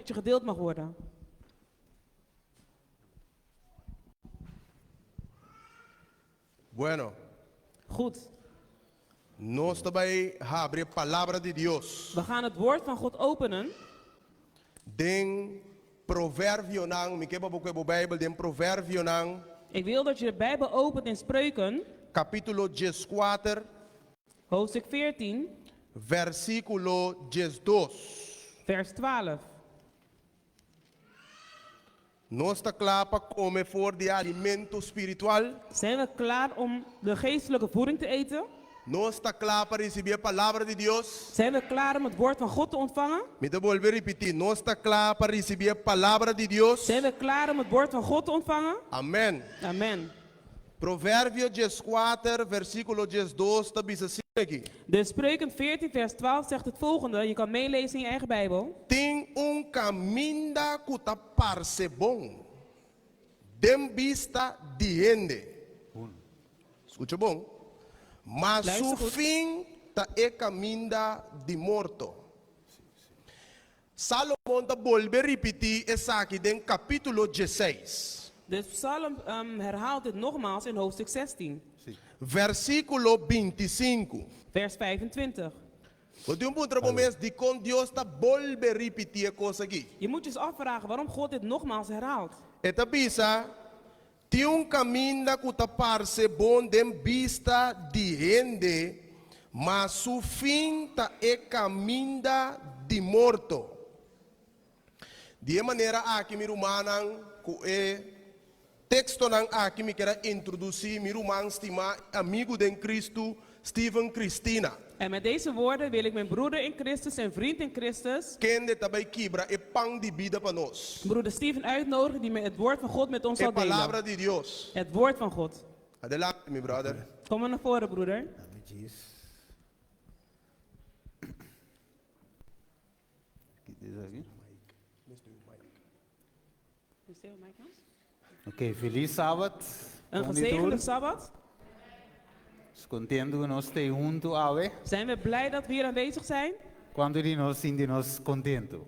met je gedeeld mag worden. Bueno. Goed. Nos ta bai habri e Palabra di Dios. We gaan het woord van God openen. Den Proverbionan, mi ke pa bo koe bo Bijbel den Proverbionan. Ik wil dat je de Bijbel opent in Spreuken. Capítulo dieskuater. Hoofdstuk 14. Versículo 12. Vers 12. Nos ta kla pa kome for di e alimento spiritual? Zijn we klaar om de geestelijke voeding te eten? Nos ta kla pa risibí e Palabra di Dios? Zijn we klaar om het woord van God te ontvangen? Mi ta bolbe ripití, nos ta kla pa risibí e Palabra di Dios? Zijn we klaar om het woord van God te ontvangen? Amen. Amen. Proverbio dieskuater, versíkulo 12 ta bisa asina aki. De Spreuken 14 vers 12 zegt het volgende, je kan meelezen in je eigen Bijbel. Tin un kaminda ku ta parse bon den bista di hende. Skucha bon. Ma su Luister goed. fin ta e kaminda di morto. Salomon ta bolbe ripití esaki den kapítulo dieseis. De psalm herhaalt dit nogmaals in hoofdstuk 16. Versíkulo bintisinku. Vers 25. Bo tin un puntra bo mes dikon Dios ta bolbe ripití e kos aki. Je moet je eens afvragen waarom God dit nogmaals herhaalt. E ta bisa, Tin un kaminda ku ta parse bon den bista di hende, ma su fin ta e kaminda di morto. Di e manera aki, mi rumannan, ku e tekstonan aki mi kier a introdusí mi ruman stimá i amigu den Kristu, Steven Christina. En met deze woorden wil ik mijn broeder in Christus en vriend in Christus, Kende ta bai kibra e pan di bida pa nos. Broeder Steven uitnodigen die het woord van God met ons E zal delen. palabra di Dios. Het woord van God. Adelante, mi brother. Kom maar naar voren, broeder. Oké, feliz Sabbat. Een Kon di gezegende tur. Sabbat. Nos kontentu ku nos t'ei huntu awe. Zijn we blij dat we hier aanwezig zijn? Kuantu di nos sinti nos kontentu?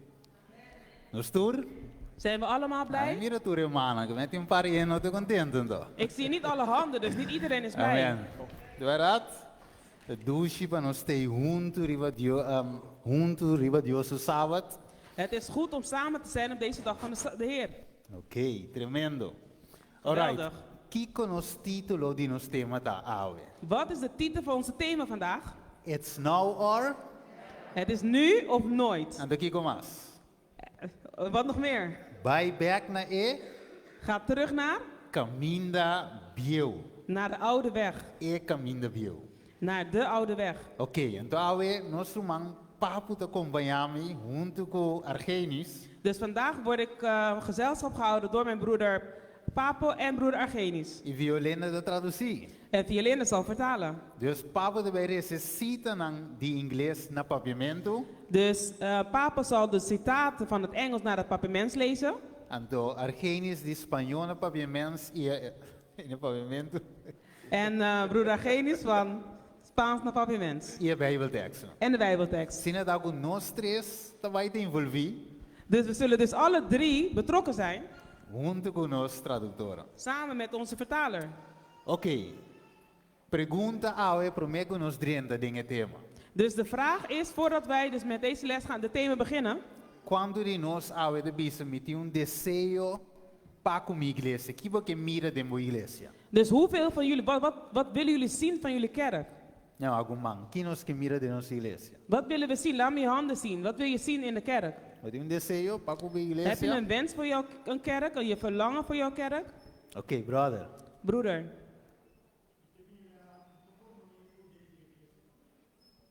Nos tur? Zijn we allemaal Ai blij? mira tur e mannan, ku mi tin un par di no ta kontentu anto. Ik zie niet alle handen, dus niet iedereen is blij. Amen. Di bèrdat, ta dushi pa nos t'ei huntu riba Dio, huntu riba Dios su Sabat. Het is goed om samen te zijn op deze dag van de Heer. Ok, tremendo. Alright, Geweldig. kiko nos título di nos tema ta awe? Wat is de titel van onze thema vandaag? It's now or? Het is nu of nooit. Anto kiko mas? Wat nog meer? Bai bek na e. Ga terug naar? Kaminda bieu. Naar de oude weg. E kaminda bieu. Naar de oude weg. Ok, anto awe nos ruman Papu ta kompañá mi huntu ku Argenis. Dus vandaag word ik gezelschap gehouden door mijn broeder Papo en broeder Argenis. I Violenda ta tradusí. En Violenda zal vertalen. Dus Papo ta bai rese sitanan di ingles na papiamentu. Dus Papo zal de citaten van het Engels naar het Papiaments lezen. Anto Argenis di spañó na papiaments i e papiamentu. En broeder Argenis van Spaans na Papiaments. I e Bijbeltekst. En de Bijbeltekst. Asina ta ku nos tres ta bai ta envolví. Dus we zullen dus alle drie betrokken zijn. Huntu ku nos traduktor. Samen met onze vertaler. Oké, pregunta awe promé ku nos drenta den e tema. Dus de vraag is, voordat wij dus met deze les gaan, de thema beginnen. Kuantu di nos awe ta bisa mi tin un deseo pa ku mi iglesia? Ki bo ke mira den bo iglesia? Dus hoeveel van jullie, wat, wat, wat willen jullie zien van jullie kerk? Nou, algun man, ki nos ke mira den nos iglesia? Wat willen we zien? Laat me je handen zien. Wat wil je zien in de kerk? Bo tin un deseo pa ku bo Heb je iglesia? een wens voor jouw een kerk? Je verlangen voor jouw kerk? Oké, brother. Broeder.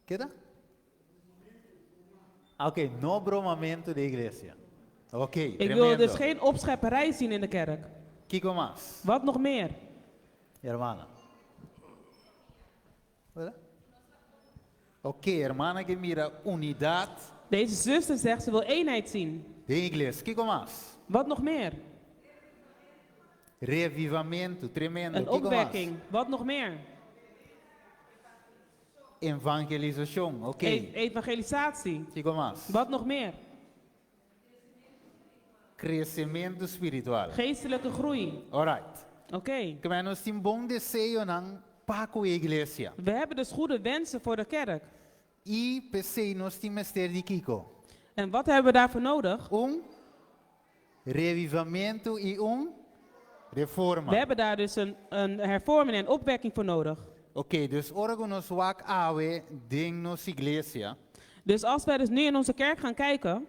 Keda? Oké, no bromamentu den iglesia. Oké, Ik wil tremendo. dus geen opschepperij zien in de kerk. Kiko mas? Wat nog meer? Hermana. Hola? Oké, hermana ke mira unidat. Deze zuster zegt ze wil eenheid zien. Den iglesia. Kiko mas? Wat nog meer? Revivamentu, tremendo. Een Kiko mas? opwekking. Wat nog meer? Evangelisashon, oké. Evangelisatie. Kiko mas? Wat nog meer? Kresementu spiritual. Geestelijke groei. Alright. Oké. Ke men nos tin bon deseonan pa ku e iglesia. We hebben dus goede wensen voor de kerk. I p'esei nos tin mester di kiko? En wat hebben we daarvoor nodig? Un revivamentu i un reforma. We hebben daar dus een hervorming en opwekking voor nodig. Oké, dus ora ku nos wak awe den nos iglesia. Dus als wij dus nu in onze kerk gaan kijken.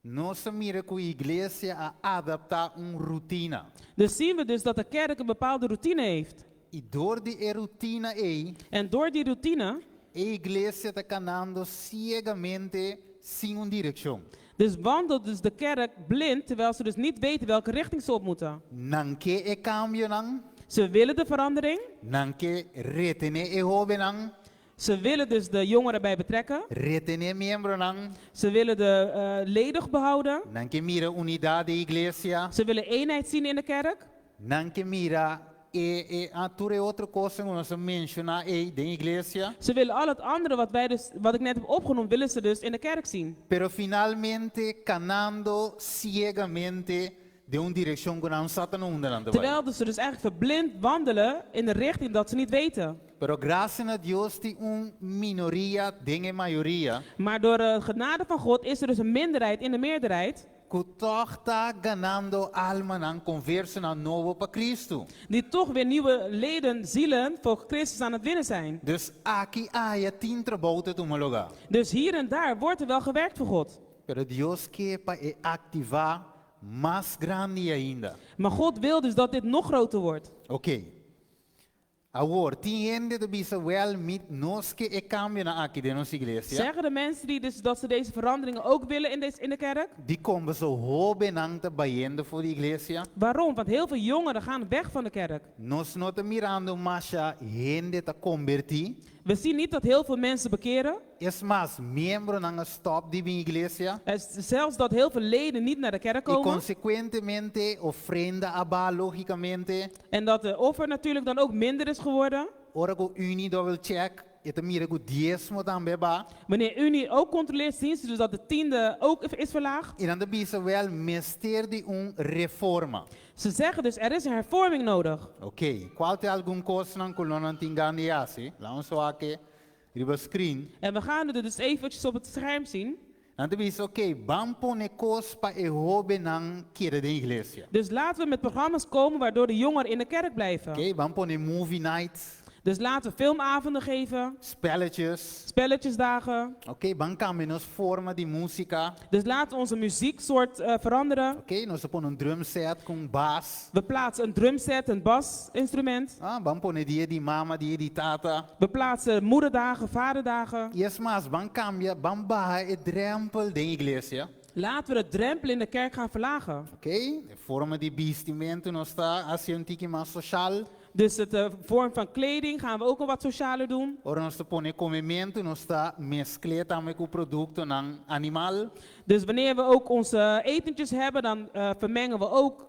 Nos ta mira ku iglesia a adaptá un rutina. Dus zien we dus dat de kerk een bepaalde routine heeft. I dor di e rutina ei. En door die routine. E iglesia ta kanando siegamente sin un direkshon. Dus wandelt dus de kerk blind terwijl ze dus niet weten welke richting ze op moeten. Nan ke e kambionan. Ze willen de verandering. Nan ke retené e hóbennan. Ze willen dus de jongeren bij betrekken. Retené miembronan. Ze willen de leden behouden. Nan ke mira unidat den iglesia. Ze willen eenheid zien in de kerk. Nan ke mira e e a tur e otro kosnan ku nos a menshoná ei den iglesia. Ze willen al het andere wat wij dus, wat ik net heb opgenoemd, willen ze dus in de kerk zien. Pero finalmente kanando siegamente den un direkshon ku nan sa ta na unda nan ta bai. Terwijl dus ze dus eigenlijk verblind wandelen in de richting dat ze niet weten. Pero grasia na Dios tin un minoria den e mayoria. Maar door de genade van God is er dus een minderheid in de meerderheid. Ku tòg ta ganando almanan, konversonan nobo pa Kristu. Die toch weer nieuwe leden, zielen voor Christus aan het winnen zijn. Dus aki aya tin trabou ta tuma lugá. Dus hier en daar wordt er wel gewerkt voor God. Pero Dios ke pa e aktivá mas grandi ainda. Maar God wil dus dat dit nog groter wordt. Oké. Awor, tin hende ta bisa, Wèl, mi nos ke e kambionan aki den nos iglesia. Zeggen de mensen die dus dat ze deze veranderingen ook willen in deze, in de kerk? Dikon pasobra hóbennan ta bayendo for di iglesia? Waarom? Want heel veel jongeren gaan weg van de kerk. Nos no ta mirando masha hende ta kombertí. We zien niet dat heel veel mensen bekeren. Es mas, miembronan a stòp di bin iglesia. Zelfs dat heel veel leden niet naar de kerk I komen. konsekuentemente ofrenda a baha lógikamente. En dat de offer natuurlijk dan ook minder is geworden. Ora ku Unie double check, e ta mira ku diesmo tambe a baha. Wanneer Unie ook controleert, zien ze dus dat de tiende ook is verlaagd. I nan ta bisa, Wèl, mester di un reforma. Ze zeggen dus, er is een hervorming nodig. Oké, kual ta algun kosnan ku lo nan tin gan di hasi? Laat ons wak e riba screen. En we gaan het dus eventjes op het scherm zien. Nan ta bisa, oké, ban pone kos pa e hóbennan keda den iglesia. Dus laten we met programma's komen waardoor de jongeren in de kerk blijven. Oké, ban pone movie night. Dus laten we filmavonden geven. Spelletjes. Spelletjesdagen. Oké, ban kambia nos forma di músika. Dus laten we onze muzieksoort veranderen. Oké, nos ta pone un drumset ku un bas. We plaatsen een drumset, een basinstrument. Ah, ban pone dia di mama, dia di tata. We plaatsen moederdagen, vaderdagen. I es mas, ban kambia, ban baha e drempel den iglesia. Laten we de drempel in de kerk gaan verlagen. Oké, e forma di bistimentu nos ta hasi un tiki mas soshal. Dus de vorm van kleding gaan we ook al wat socialer doen. Ora nos ta pone komementu nos ta meskl'é tambe ku produktonan animal. Dus wanneer we ook onze etentjes hebben, dan vermengen we ook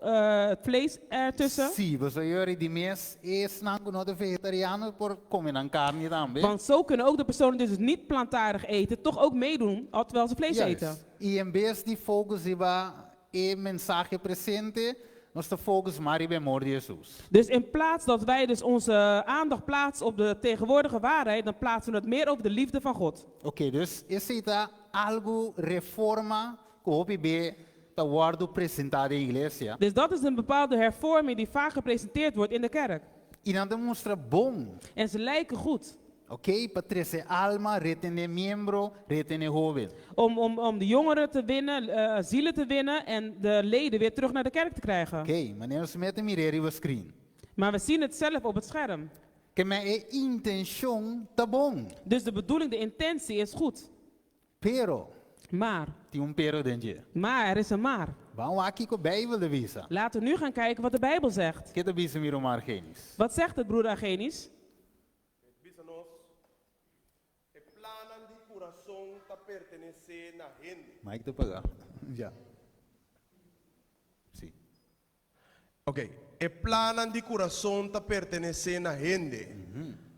het vlees ertussen. Sí, pasobra yori di mes esnan ku no ta vegetariano por kome nan karni tambe. Want zo kunnen ook de personen die dus niet plantaardig eten, toch ook meedoen, al terwijl ze vlees eten. Juist. I en bes di focus riba e mensahe presente, nos ta focus mas riba e amor di Hesus. Dus in plaats dat wij dus onze aandacht plaatsen op de tegenwoordige waarheid, dan plaatsen we het meer op de liefde van God. Oké, dus esei ta algu reforma ku hopi be ta wòrdu presentá den iglesia. Dus dat is een bepaalde hervorming die vaak gepresenteerd wordt in de kerk. I nan ta mustra bon. En ze lijken goed. Oké, pa trese alma, retené miembro, retené hóben. Om, om, om de jongeren te winnen, zielen te winnen en de leden weer terug naar de kerk te krijgen. Oké, manera nos mester mir'é riba screen. Maar we zien het zelf op het scherm. Ke men e intenshon ta bon. Dus de bedoeling, de intentie is goed. Pero. Maar. Tin un pero den dje. Maar, er is een maar. Ban wak kiko Bijbel ta bisa. Laten we nu gaan kijken wat de Bijbel zegt. Ke ta bisa mi ruman Argenis? Wat zegt het, broeder Argenis? E bisa nos, E plannan di kurason ta pertenesé na hende. Mike ta paga. Ja. Sí. Ok, e plannan di kurason ta pertenesé na hende,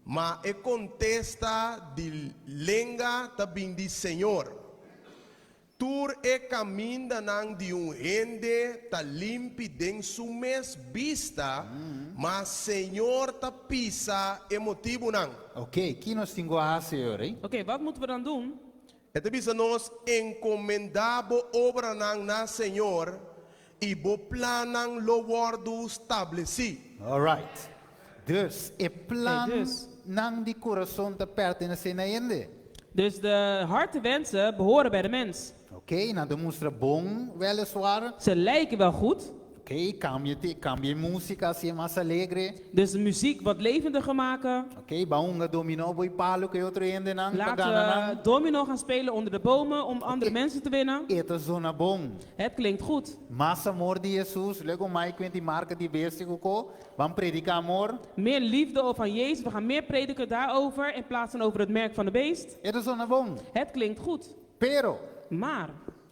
ma e kontesta di lenga ta bin di Señor. Tur e kamindanan di un hende ta limpi den su mes bista, ma Señor ta pisa e motibunan. Ok, ki nos tin ku hasi ora ei? Oké, wat moeten we dan doen? E ta bisa nos, Enkomendá bo obranan na Señor, i bo plannan lo wòrdu stablesí. Alright. Dus, e Oké, dus. plannan di kurason ta pertenesé na hende. Dus de hartenwensen behoren bij de mens. Ok, nan ta mustra bon weliswaar. Ze lijken wel goed. Ok, kambia te, kambia e músika hasié mas alegre. Dus de muziek wat levendiger maken. Ok, ban hunga dominó bou palu ku e otro hendenan pa Laten gana we nan. domino gaan spelen onder de bomen om andere mensen te winnen. E ta zona bon. Het klinkt goed. Mas amor di Hesus, luego mai kuenti marka di bestia ku ko, ban prediká amor. Meer liefde van Jezus, we gaan meer prediken daarover in plaats van over het merk van de beest. E ta zona bon. Het klinkt goed. Pero, Maar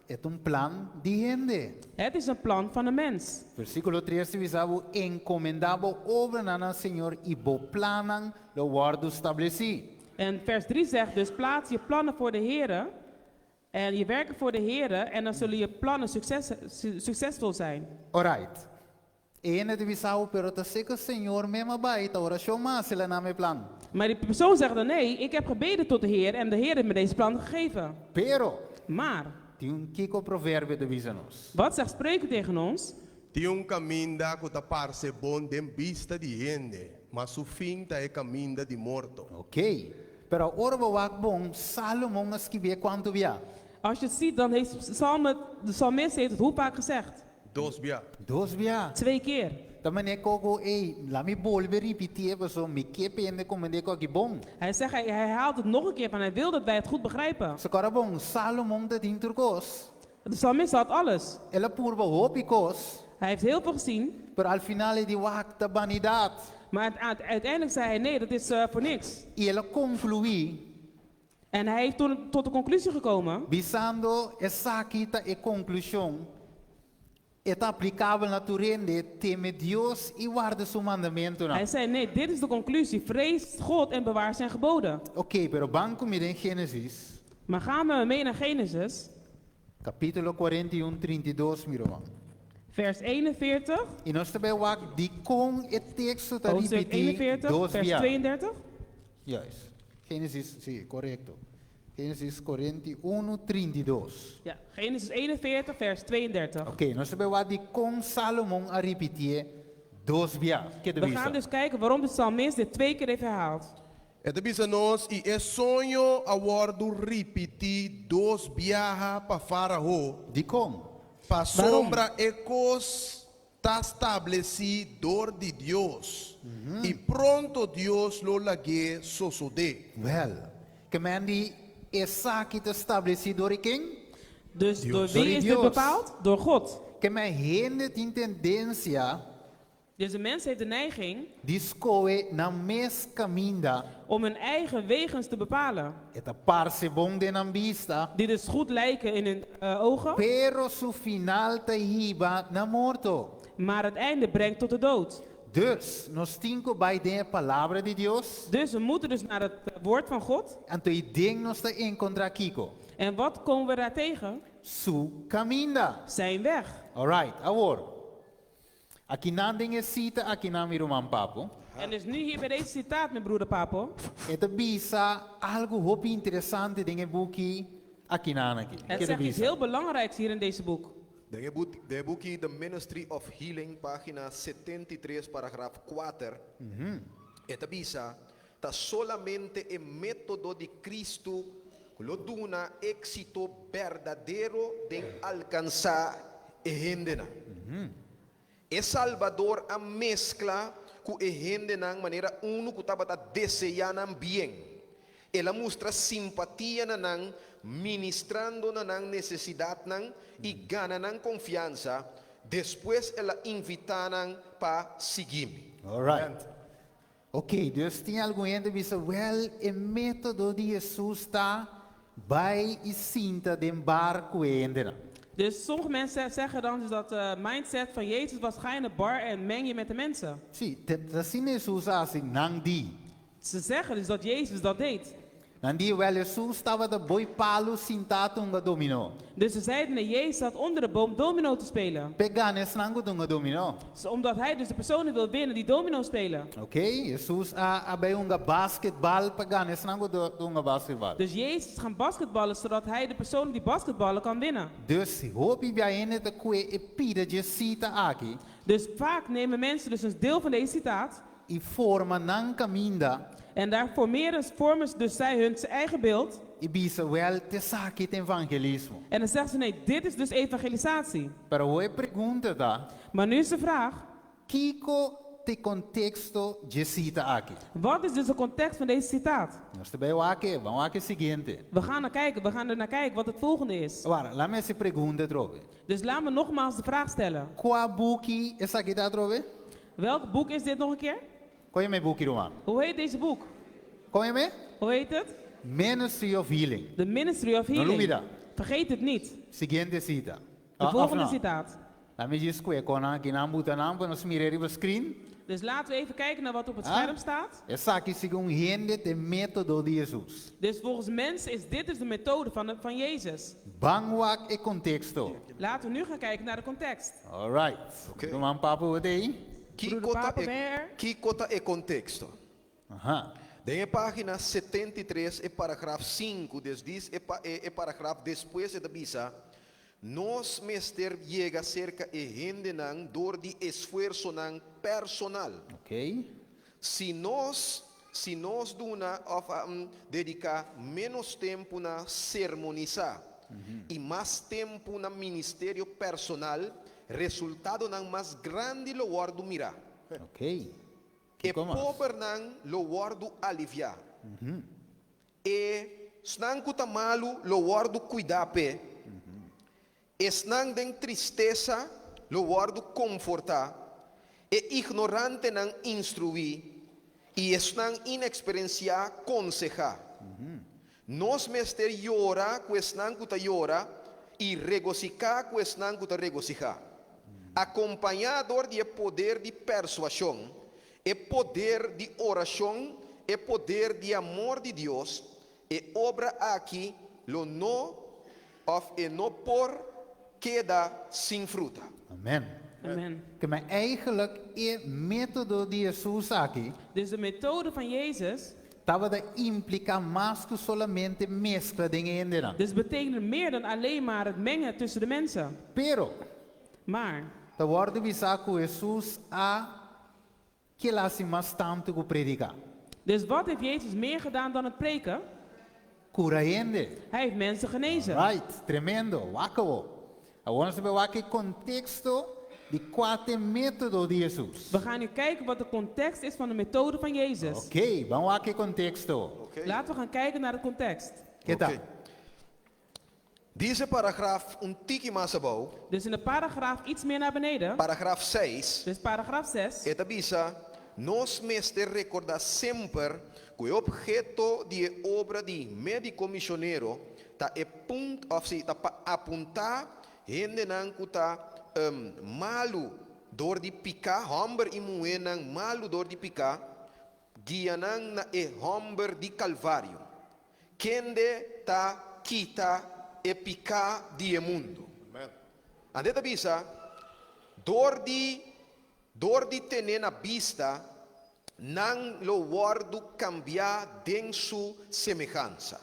e ta un plan di hende. het is een plan van de mens. Versíkulo tres ta bisa bo, Enkomendá bo obranan na Señor i bo plannan lo wòrdu stablesí. En vers 3 zegt dus, plaats je plannen voor de Here en je werken voor de Here en dan zullen je plannen succes, succesvol zijn. Alright. E hende ta bisa bo, pero ta serka Señor mes m'a bai, ta orashon m'a hasi, el a duna mi e plan. Maar die persoon zegt dan, nee, ik heb gebeden tot de Heer en de Heer heeft me deze plan gegeven. Pero, Maar, tin un kiko Proverbio ta bisa nos. wat zegt Spreuken tegen ons? Tin un kaminda ku ta parse bon den bista di hende, ma su fin ta e kaminda di morto. Ok. Pero ora bo wak bon, Salomon a skibié kuantu bia? Als je het ziet, dan heeft Psalm het, de psalmist heeft het hoe vaak gezegd? Dos bia. Dos bia. Twee keer. Ta manera koko, ey, la mi bolbe ripitié pasobra mi ke pa hende komprendé ku aki bon. Hij zegt, hij herhaalt het nog een keer, want hij wil dat wij het goed begrijpen. So kòrda bon, Salomon ta tin tur kos. De psalmist had alles. El a purba hopi kos. Hij heeft heel veel gezien. Pero al final e di, Wak, ta banidat. Maar uiteindelijk zei hij, nee, dat is voor niks. I el a konkluí. En hij heeft toen tot de conclusie gekomen. Bisando esaki ta e konklushon, e ta aplikabel na tur hende, teme Dios i warda su mandamentunan. Hij zei, nee, dit is de conclusie, vrees God en bewaar zijn geboden. Oké, pero ban ku mi den Génesis. Maar gaan we mee naar Genesis. Kapítulo 41, 32, mi ruman. Vers 41. I nos ta bai wak dikon e teksto ta Hoofdstuk ripití 41, dos vers bia. 32. Juist. Génesis, sí, korekto. Génesis 41, 32. Ja, Génesis 41, vers 32. Oké, nos ta bai wak dikon Salomon a ripitié dos bia. Ke ta We bisa? gaan dus kijken waarom de psalmist dit twee keer heeft herhaald. E ta bisa nos, I e soño a wòrdu ripití dos biaha pa Fárao. Dikon? Pasobra e kos ta stablesí dor di Dios, i pronto Dios lo lag'é sosodé. Wèl, ke men di esaki ta stablesí dor di ken? Dus door Door wie di is dit Dios. bepaald? Door God. Ke men hende tin tendensia Dus de mens heeft de neiging di skohe nan mes kaminda. om hun eigen wegens te bepalen. E ta parse bon den nan bista. Die dus goed lijken in hun ogen. Pero su final ta hiba na morto. Maar het einde brengt tot de dood. Dus, nos tin ku bai den e Palabra di Dios. Dus we moeten dus naar het woord van God. Anto ei den nos ta enkontrá kiko? En wat komen we daar tegen? Su kaminda. Zijn weg. Alright, awor. Akinan den e sita akinan mi ruman Papo. En dus nu hier bij deze citaat, mijn broeder Papo. E ta bisa algu hopi interesante den e buki akinan aki. Het Ke ta zegt iets bisa? heel belangrijks hier in deze boek. Den e boek, den e buki The Ministry of Healing, página 73, paragraf 4, e ta bisa, Ta solamente e método di Cristo ku lo duna éksito berdadero den alkansá e hendenan. E Salbador a meskla ku e hendenan manera unu ku tabata deseá nan bien. El a mustra simpatia na nan, ministrando na nan nesesidatnan i gana nan konfiansa. Despues el a invitá nan pa sigui mi. Alright. Ok, dus tin algun hende bisa, Wèl, e método di Hesus ta bai i sinta den bar ku e hendenan. Dus sommige mensen zeggen dan dus dat de mindset van Jezus was, ga in de bar en meng je met de mensen. Sí, ta asina Hesus a hasi, nan di. Ze zeggen dus dat Jezus dat deed. Nan di, wèl Hesus tabata bou palu sintá ta hunga dominó. Dus ze zeiden, nee, Jezus zat onder de boom domino te spelen. P'e gana esnan ku ta hunga dominó. Dus omdat hij dus de personen wil winnen die domino spelen. Ok, Hesus a a bai hunga basketbal pa gana esnan ku ta hunga basketbal. Dus Jezus is gaan basketballen zodat hij de personen die basketballen kan winnen. Dus hopi bia hende ta kue e pida dje sita aki. Dus vaak nemen mensen dus een deel van deze citaat. I forma nan kaminda. En daar formeren, vormen dus zij hun eigen beeld. I bisa, Wèl, t'esaki ta evangelismo. En dan zeggen ze, nee, dit is dus evangelisatie. Pero awor e pregunta ta. Maar nu is de vraag. Kiko t'e konteksto dje sita aki? Wat is dus de context van deze citaat? Nos ta bai wak e, ban wak e siguiente. We gaan naar kijken, we gaan er naar kijken wat het volgende is. Awor, laat mi hasi e pregunta atrobe. Dus laat me nogmaals de vraag stellen. Kua buki esaki ta atrobe? Welk boek is dit nog een keer? Kon yama e buki ruman? Hoe heet deze boek? Kon yama e? Hoe heet het? Ministry of Healing. The Ministry of No Healing. lubida. Vergeet het niet. Siguiente sita. De volgende Of no? citaat. Laat mi djis kue kon nan kinan buta nan pa nos mira riba screen. Dus laten we even kijken naar wat op het Ah? scherm staat. Esaki segun hende ta e método di Hesus. Dus volgens mensen is dit dus de methode van, de, van Jezus. Ban wak e konteksto. Laten we nu gaan kijken naar de context. Alright. Oké. Ruman Papo bo ta ei? Kiko Broeder ta Papo, e, ben je er? kiko ta e konteksto? Aha. Den e página 73 e paragraf 5, des dis e, pa, e, e paragraf despues e ta bisa, Nos mester yega serka e hendenan dor di esfuersonan personal. Oké. Si nos si nos duna òf a dediká ménos tempu na sermonisá i mas tempu na ministerio personal, resultadonan mas grandi lo wòrdu mirá. Oké. E Kiko mas? pobernan lo wòrdu aliviá. E esnan ku ta malu lo wòrdu kuidá p'e. Esnan den tristesa lo wòrdu konfortá, e ignorantenan instruí, i esnan ineksperensiá konsehá. Nos mester yora ku esnan ku ta yora i regosiká ku esnan ku ta regosihá. Akompañá dor di e poder di persuashon, e poder di orashon, e poder di amor di Dios, e obra aki lo no òf e no por keda sin fruta. Amen. Amen. Ke men eigenlijk e método di Hesus aki Dus de methode van Jezus. tabata impliká mas ku solamente meskla den e hendenan. Dus betekent meer dan alleen maar het mengen tussen de mensen. Pero, Maar. ta wòrdu bisá ku Hesus a kila hasi mas tantu ku prediká. Dus wat heeft Jezus meer gedaan dan het preken? Kura hende. Hij heeft mensen genezen. Right, tremendo, wak awor. Awor nos ta bai wak e konteksto di kua ta e método di Hesus. We gaan nu kijken wat de context is van de methode van Jezus. Ok, ban wak e konteksto. Oké. Laten we gaan kijken naar de context. Ke ta? Oké. Dice paragraf un tiki mas abou, Dus in de paragraaf iets meer naar beneden. paragraf 6, Dus paragraaf 6. e ta bisa, Nos mester rekordá semper ku e opheto di e obra di médiko misionero ta e punt òf si ta pa apuntá hendenan ku ta malu dor di piká, hòmber i muhénan malu dor di piká, guia nan na e hòmber di Kalvario, kende ta kita e piká di e mundu. Ande ta bisa, Dor di dor di tene na bista, nan lo wòrdu kambiá den su semehansa.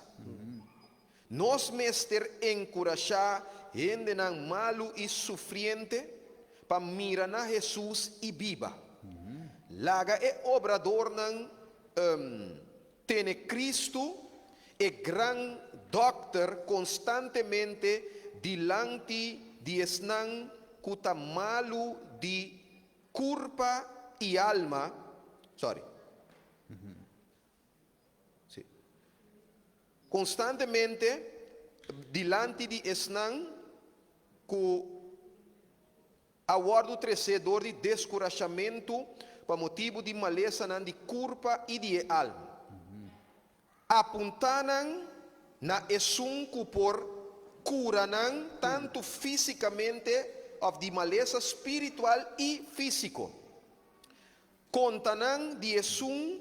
Nos mester enkurashá hendenan malu i sufriente pa mira na Hesus i biba. Laga e obradornan tene Kristu, e gran Dòkter, konstantemente dilanti di esnan ku ta malu di kurpa i alma, sorry, sí, konstantemente dilanti di esnan ku a wòrdu tresé dor di deskurashamentu pa motibu di malesanan di kurpa i di e alma. Apuntá nan na esun ku por kura nan tantu físikamente òf di malesa spiritual i físiko. Konta nan di esun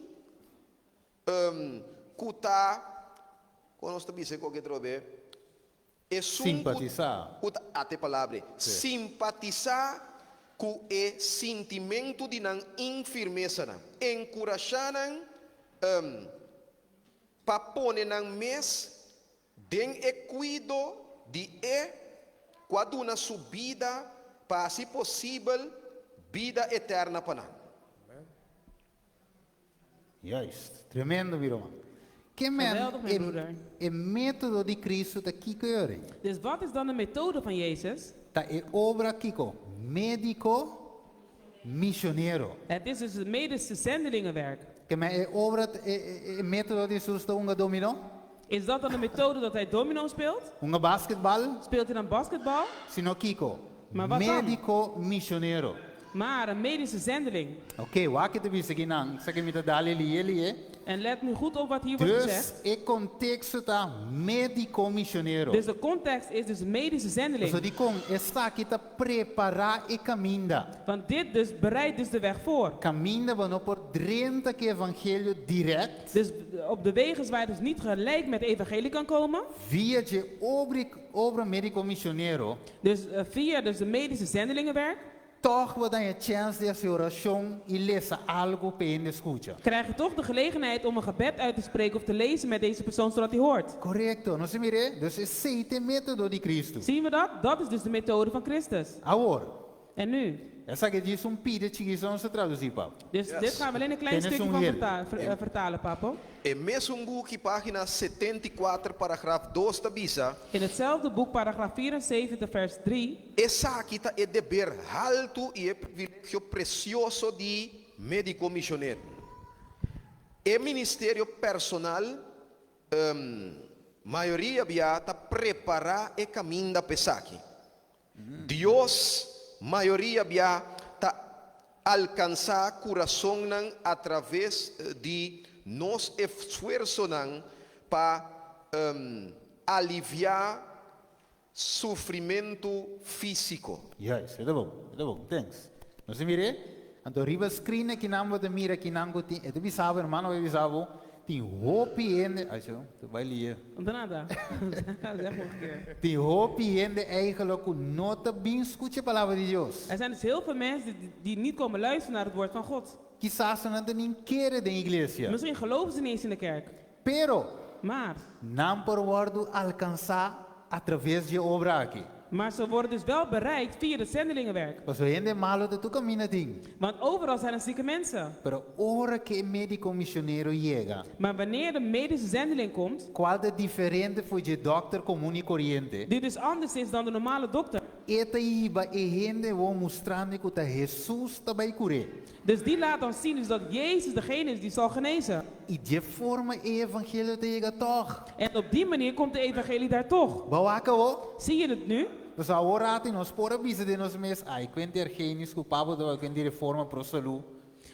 ku ta. Kon nos ta bisa e koke atrobe? Esun ku Simpatisá. ku ta ate palabra ei, simpatisá ku e sintimentu di nan infirmesanan, enkurashá nan pa pone nan mes den e kuido di e ku a duna su bida pa hasi posibel bida eterna pa nan. Juist, tremendo mi ruman. Ke men Geweldig, mijn e, broeder. e metodo di Cristo ta kiko yori? Dus wat is dan de methode van Jezus? Ta e obra kiko? Médiko misionero. Het is dus het medische zendelingenwerk. Ke men e obra e, e, e metodo di Jesus ta hunga dominó? Is dat dan de methode dat hij domino speelt? Hunga basketbal? Speelt hij dan basketbal? Sino kiko? Maar wat dan? Médiko misionero. Maar een medische zendeling. Oké, wak e ta bisa akinan, esaki mi ta dal e lihe lihe. En let nu goed op wat hier wordt Dus gezegd. e konteksto ta médiko misionero. Dus de context is dus medische zendeling. So dikon esaki ta prepará e kaminda. Want dit dus bereidt dus de weg voor. Kaminda bo no por drenta ku evangelio direkt. Dus op de wegen waar je dus niet gelijk met evangelie kan komen. Via dje obra, obra médiko misionero. Dus via dus de medische zendelingenwerk. Tòg bo ta haña chèns di hasi orashon i lesa algu pa e hende skucha. Krijg je toch de gelegenheid om een gebed uit te spreken of te lezen met deze persoon zodat hij hoort. Korekto, nos a mir'é? Dus esei ta e método di Kristu. Zien we dat? Dat is dus de methode van Christus. Awor, En nu? esaki ta djis un pida chikí nos ta tradusí, Pap. Dus dit gaan we alleen een klein Tenés stukje un van heel. vertalen, Papo. E mesun buki, página 74, paragraf 2 ta bisa, In hetzelfde boek, paragraaf 74, vers 3. Esaki ta e deber haltu i e privilegio presioso di médiko misionero. E ministerio personal mayoria bia ta prepará e kaminda pa esaki. Dios mayoria bia ta alkansá kurasonnan atraves di nos esfuersonan pa aliviá sufrimentu físiko. Juist, e ta bon, e ta bon, thanks. Nos a mir'é? Anto riba screen akinan bo ta mira kinan ku tin, e ta bisa bo, hermano bo ta bisa bo, tin hopi hende, ay sho, ta bai lia. No ta nada. Zeg nog een keer. Tin hopi hende eigenlijk ku no ta bin skucha e palabra di Dios. Er zijn dus heel veel mensen die niet komen luisteren naar het woord van God. Kisas nan no ta ni kere den iglesia. Misschien geloven ze niet eens in de kerk. Pero, Maar, nan por wòrdu alkansá atraves di e obra aki. maar ze worden dus wel bereikt via het zendelingenwerk. Pasobra hende malu ta tur kaminda tin. Want overal zijn er zieke mensen. Pero ora ku e médiko misionero yega, Maar wanneer de medische zendeling komt, kual ta diferente for di e dòkter komun i koriente, die dus anders is dan de normale dokter. e ta hiba e hende wou mustrando ku ta Hesus ta bai kur'é. Dus die laat dan zien dus dat Jezus degene is die zal genezen. I di e forma e evangelio ta yega tòg. En op die manier komt de evangelie daar toch. Bo a wak awor? Zie je het nu? Nos awor ati nos por a bisa den nos mes, ai, kuente Argenis ku Pablo tabata kuente di reforma pro salú.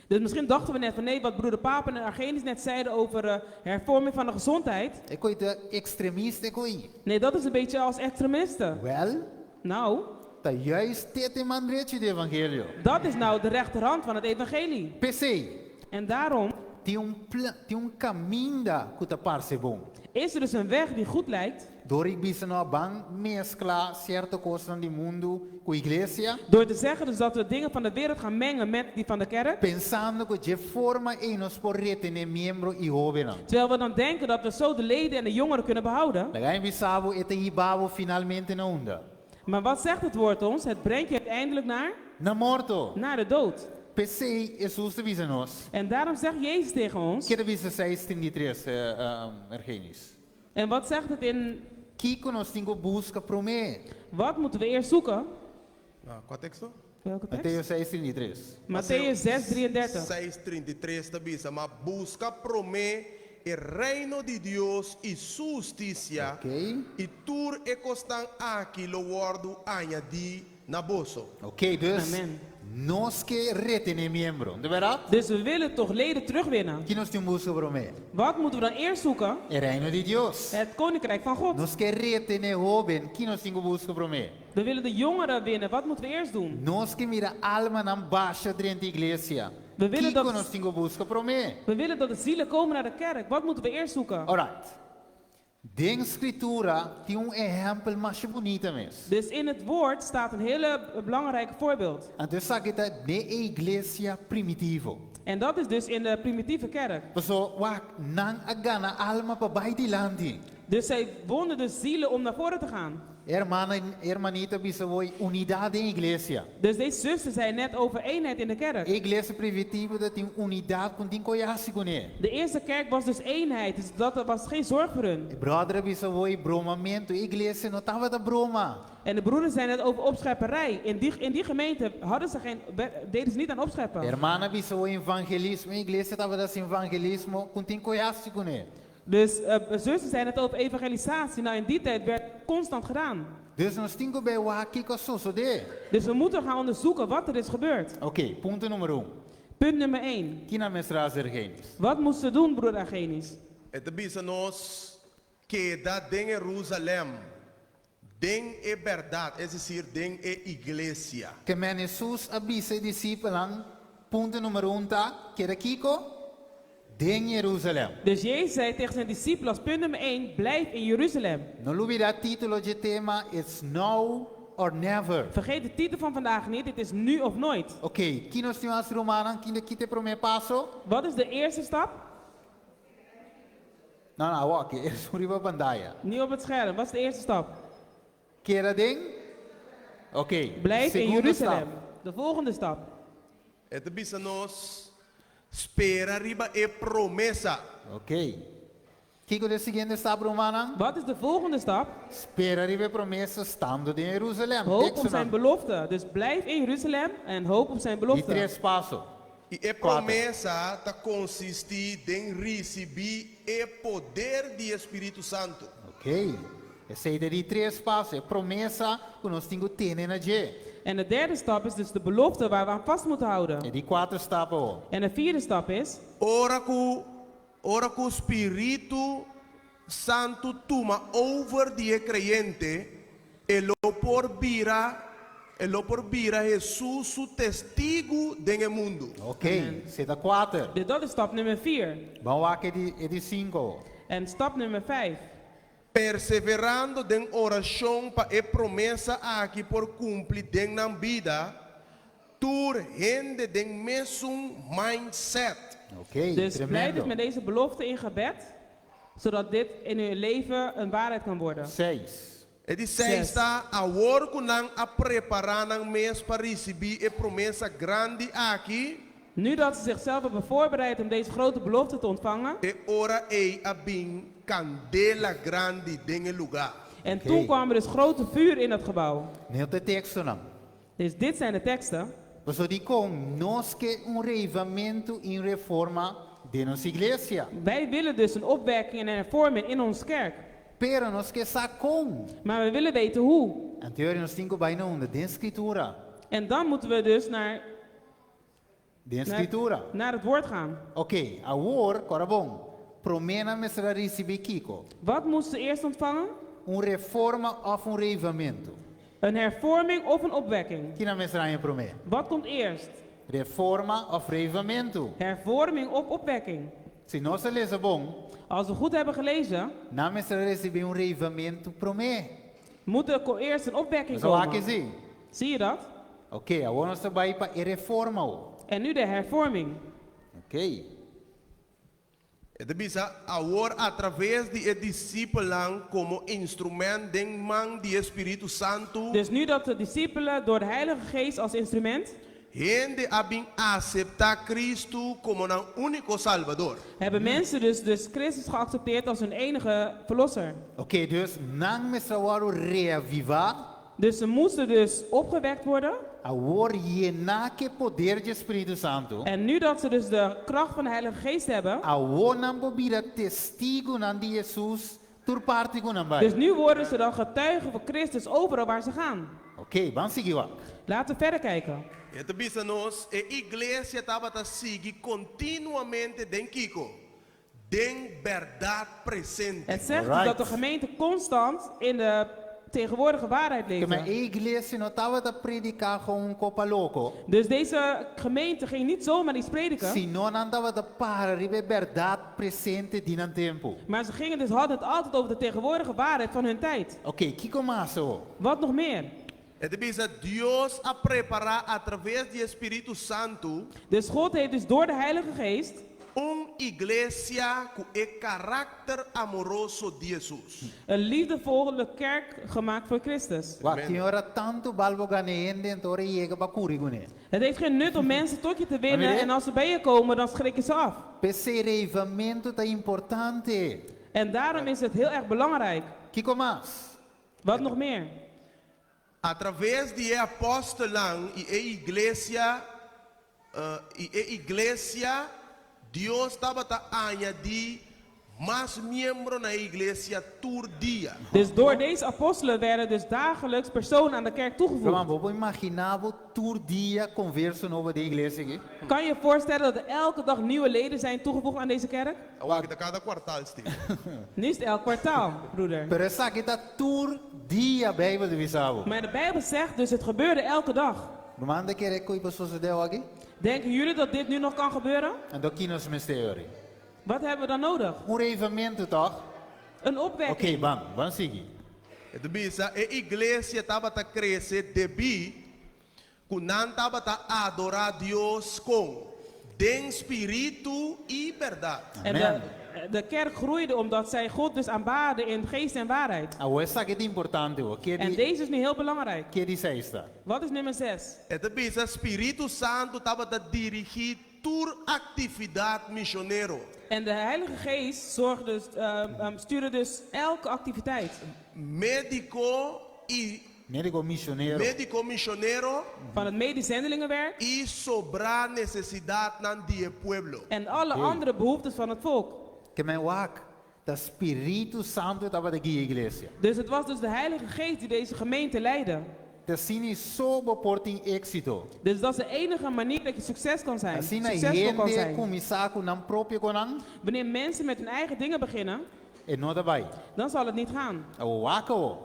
Dus misschien dachten we net van nee, wat broeder Papen en Argenis net zeiden over hervorming van de gezondheid. E koi ta ekstremista e koi. Nee, dat is een beetje als extremisten. Wel, Nou, ta juist dit e man drechi di evangelio. dat is nou de rechterhand van het evangelie. P'esei, En daarom tin un pla, tin un kaminda ku ta parse bon. is er dus een weg die goed lijkt. Dor di bisa no ban meskla sierto kosnan di mundu ku iglesia. Door te zeggen dus dat we dingen van de wereld gaan mengen met die van de kerk. Pensando ku dje forma ei nos por retené miembro i hóbennan. Terwijl we dan denken dat we zo de leden en de jongeren kunnen behouden. Laga mi bisa bo e ta hiba bo finalmente na unda? Maar wat zegt het woord ons? Het brengt je uiteindelijk naar? Na morto. Naar de dood. P'esei Hesus ta bisa nos. En daarom zegt Jezus tegen ons. Ke ta bisa 6:33, Ergenis? En wat zegt het in... Kiko nos tin ku buska promé? Wat moeten we eerst zoeken? Nou, kua teksto? Welke tekst? Mateo 6:33. Mattheüs 6:33. 6:33 ta bisa, ma buska promé e reino di Dios i su hustisia, i tur e kosnan aki lo wòrdu añadí na boso. Ok, dus Amen. nos ke retené miembro, di bèrdat? Dus we willen toch leden terugwinnen. Ki nos tin buska promé? Wat moeten we dan eerst zoeken? E reino di Dios. Het koninkrijk van God. Nos ke retené hóben, ki nos tin ku buska promé? We willen de jongeren winnen. Wat moeten we eerst doen? Nos ke mira almanan basha drenta iglesia. We willen Kiko dat nos tin ku buska promé? We willen dat de zielen komen naar de kerk. Wat moeten we eerst zoeken? Alright. Den Skritura tin un ehèmpel masha bunita mes. Dus in het woord staat een hele belangrijk voorbeeld. Anto esaki ta den e iglesia primitivo. En dat is dus in de primitieve kerk. Paso, wak, nan a gana alma pa bai dilanti. Dus zij wonnen dus zielen om naar voren te gaan. E hermana, e hermanita a bisa awor unidat den iglesia. Dus deze zuster zei net over eenheid in de kerk. E iglesia primitivo tabatin unidat ku no tin kos hasi kuné. De eerste kerk was dus eenheid, dus dat was geen zorg voor hun. E brother a bisa awor bromamentu. E iglesia no tabata broma. En de broeders zijn net over opschepperij. In die gemeente hadden ze geen, deden ze niet aan opscheppen. E hermana a bisa awor evangelismo. E iglesia tabata hasi evangelismo ku no tin kos hasi kuné. Dus zussen zijn het over evangelisatie. Nou, in die tijd werd constant gedaan. Dus nos tin ku bai wak kiko a sosodé. Dus we moeten gaan onderzoeken wat er is gebeurd. Ok, punto number 1. Punt nummer 1. Ki nan mester a hasi, Argenis? Wat moesten ze doen, broeder Argenis? E ta bisa nos keda den Jerusalèm, den e bèrdat, es desir, den e iglesia. Ke men Hesus a bisa e disipelnan, punto number 1 ta, keda kiko? Den Jerusalèm. Dus Jezus zei tegen zijn discipelen als punt nummer 1, blijf in Jeruzalem. No lubidá título di tema, It's Now or Never. Vergeet de titel van vandaag niet, het is nu of nooit. Ok, ki nos tin rumannan, ki ta e promé paso? Wat is de eerste stap? No, no, ok, e riba pantaya. Niet op het scherm, wat is de eerste stap? Keda den? Ok, Blijf in segundo Jeruzalem. stap. De volgende stap. E ta bisa nos spera riba e promesa. Ok. Kiko ta e siguiente stap, rumannan? Wat is de volgende stap? Spera riba e promesa stando den Jerusalèm. Hoop op zijn belofte. Dus blijf in Jeruzalem en hoop op zijn Di belofte. tres paso. I e promesa ta konsistí den risibí e poder di Spiritu Santu. Ok. Esei ta di tres paso. E promesa ku nos tin ku tene na dje. En de derde stap is dus de belofte waar we aan vast moeten houden. E di kuater stap. En de vierde stap is, Ora ku Spiritu Santu tuma over di e kreyente, e lo por bira, e lo por bira Hesus su testigu den mundu. Ok, esei ta kuater. Dus dat is stap nummer 4. Ban wak e di sinku. En stap nummer 5. Perseverando den orashon pa e promesa aki por kumpli den nan bida, tur hende den mesun mindset. Ok, Dus blijf tremendo. dus met deze belofte in gebed, zodat dit in uw leven een waarheid kan worden. 6. E di 6 Ses. Ta awor ku nan a prepará nan mes pa risibí e promesa grandi aki, Nu dat ze zichzelf hebben voorbereid om deze grote belofte te ontvangen, e ora ei a bin kandela grandi den e lugá. en Oké. toen kwam er dus grote vuur in het gebouw. No ta e tekstonan. Dus dit zijn de teksten. Paso dikon nos ke un reavivamentu i reforma den nos iglesia. Wij willen dus een opwekking en een hervorming in onze kerk. Pero nos ke sa kon. Maar we willen weten hoe. Anto nos tin ku bai na unda? Den Skritura. En dan moeten we dus Den Skritura. naar het woord gaan. Ok, awor, kòrda bon. Promé nan mester a risibí kiko. Wat moesten ze eerst ontvangen? Un reforma òf un reavivamentu? Een hervorming of een opwekking? Ki nan mester a haña promé? Wat komt eerst? Reforma òf reavivamentu? Hervorming of opwekking? Si nos a lesa bon, Als we goed hebben gelezen, nan mester a risibí un reavivamentu promé. Moet er eerst een opwekking Zo komen. zie. Zie je dat? Ok, awor nos ta bai pa e reforma. En nu de hervorming. Ok. E ta bisa awor atraves di e disipelnan komo instrumènt den man di Spiritu Santu, Dus nu dat de discipelen door de Heilige Geest als instrument hende a bin aseptá Kristu komo nan úniko Salbador. Hebben mensen dus Christus geaccepteerd als hun enige verlosser. Ok, dus nan mester a wòrdu reavivá, Dus ze moesten dus opgewekt worden. Awor yená ku poder di Spiritu Santu. En nu dat ze dus de kracht van de Heilige Geest hebben, Awor nan por bira testigunan di Hesus tur parti ku nan bai. Dus nu worden ze dan getuigen voor Christus overal waar ze gaan. Ok, ban sigui wak. Laten we verder kijken. E ta bisa nos, e iglesia tabata sigui kontinuamente den kiko, den bèrdat presente. Het zegt dus Alright. dat de gemeente constant in de tegenwoordige waarheid Ke men leven. e iglesia no tabata prediká ku un kos pa loko. Dus deze gemeente ging niet zomaar iets prediken, Sino nan tabata para riba e bèrdat presente di nan tempu. Maar ze gingen dus hadden het altijd over de tegenwoordige waarheid van hun tijd. Ok, kiko mas? Wat nog meer? E ta bisa Dios a prepará a traves di Spiritu Santu Dus God heeft dus door de Heilige Geest un iglesia ku e karakter amoroso di Hesus. Een liefdevolle kerk gemaakt voor Christus. Wak, tin ora tantu bal bo gana hende, anto ora yega b'a kuri kuné. Het heeft geen nut om mensen tot je te winnen Amen. En als ze bij je komen, dan schrik je ze af. P'esei reavivamentu ta importante. En daarom is het heel erg belangrijk. Kiko mas? Wat nog meer? A traves di e apòstelnan i e iglesia i e iglesia, Dios tabata añadí mas miembro na e iglesia tur dia. Dus door deze apostelen werden dus dagelijks personen aan de kerk Ruman, toegevoegd. bo por imaginá bo tur dia konverso nobo den iglesia aki? Kan je je voorstellen dat er elke dag nieuwe leden zijn toegevoegd aan deze kerk? Awor aki ta kada kwartal, Steve. Nu is het elk kwartaal, broeder. Pero esaki ta tur dia Beibel ta bisa bo. Maar de Bijbel zegt dus het gebeurde elke dag. Ruman ta kere ku e por sosodé aki? Denken jullie dat dit nu nog kan gebeuren? Anto ki nos mester ora? Wat hebben we dan nodig? Un reavivamentu, toch? Een opwekking. Ok, ban, ban sigui. E ta bisa e iglesia tabata krese debí ku nan tabata adorá Dios kon den spiritu i bèrdat. En Amen. de kerk groeide omdat zij God dus aanbaden in geest en waarheid. Awor esaki ta importante, o. Ke En di, deze is nu heel belangrijk. ke di seis ta? Wat is nummer 6? E ta bisa spiritu santu tabata dirigí tur aktividat misionero. En de Heilige Geest zorgde dus, stuurde dus elke activiteit. Médiko i Médiko misionero. Médiko misionero Van het medisch zendelingenwerk i sobrá nesesidatnan di e pueblo. en alle andere behoeftes van het volk. Ke men wak, ta Spiritu Santu tabata guia e iglesia. Dus het was dus de Heilige Geest die deze gemeente leidde. Ta asina so bo por tin éksito. Dus dat is de enige manier dat je succes kan zijn. Asina Succesvol kan hende zijn. kuminsá ku nan propio kosnan, Wanneer mensen met hun eigen dingen beginnen, e no ta bai. Dan zal het niet gaan. Awor wak awor.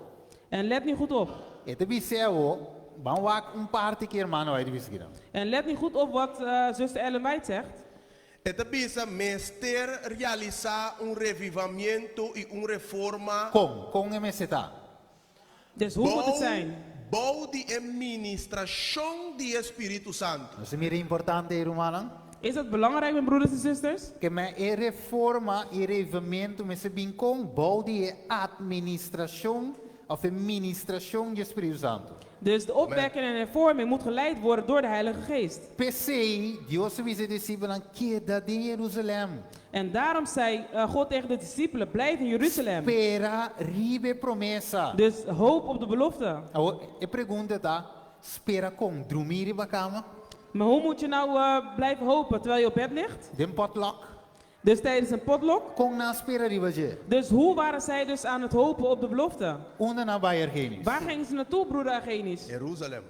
En let nu goed op. E ta bisa awor, ban wak un parti ku ruman White a bisa akinan. En let nu goed op wat zuster Ellen White zegt. E ta bisa mester realisá un revivamentu i un reforma. Kon, kon e mester ta? Dus hoe moet het zijn? Bou di e ministrashon di e Spiritu Santu. Nos a mira importante, rumannan? Is dat belangrijk, mijn broeders en zusters? Ke men e reforma i reavivamentu mester bin kon bou di e administrashon òf e ministrashon di Spiritu Santu. Dus de opwekking en hervorming moet geleid worden door de Heilige Geest. P'esei, Dios a bisa e disipelnan, Keda den Jerusalèm. En daarom zei God tegen de discipelen, blijf in Jeruzalem. Spera riba e promesa. Dus hoop op de belofte. Awor, e pregunta ta, spera kon? Drumí riba kama? Maar hoe moet je nou blijven hopen terwijl je op bed ligt? Den potluck? Dus tijdens een potluck? Kon nan a spera riba dje? Dus hoe waren zij dus aan het hopen op de belofte? Unda nan a bai, Argenis? Waar gingen ze naartoe, broeder Argenis? Jerusalem.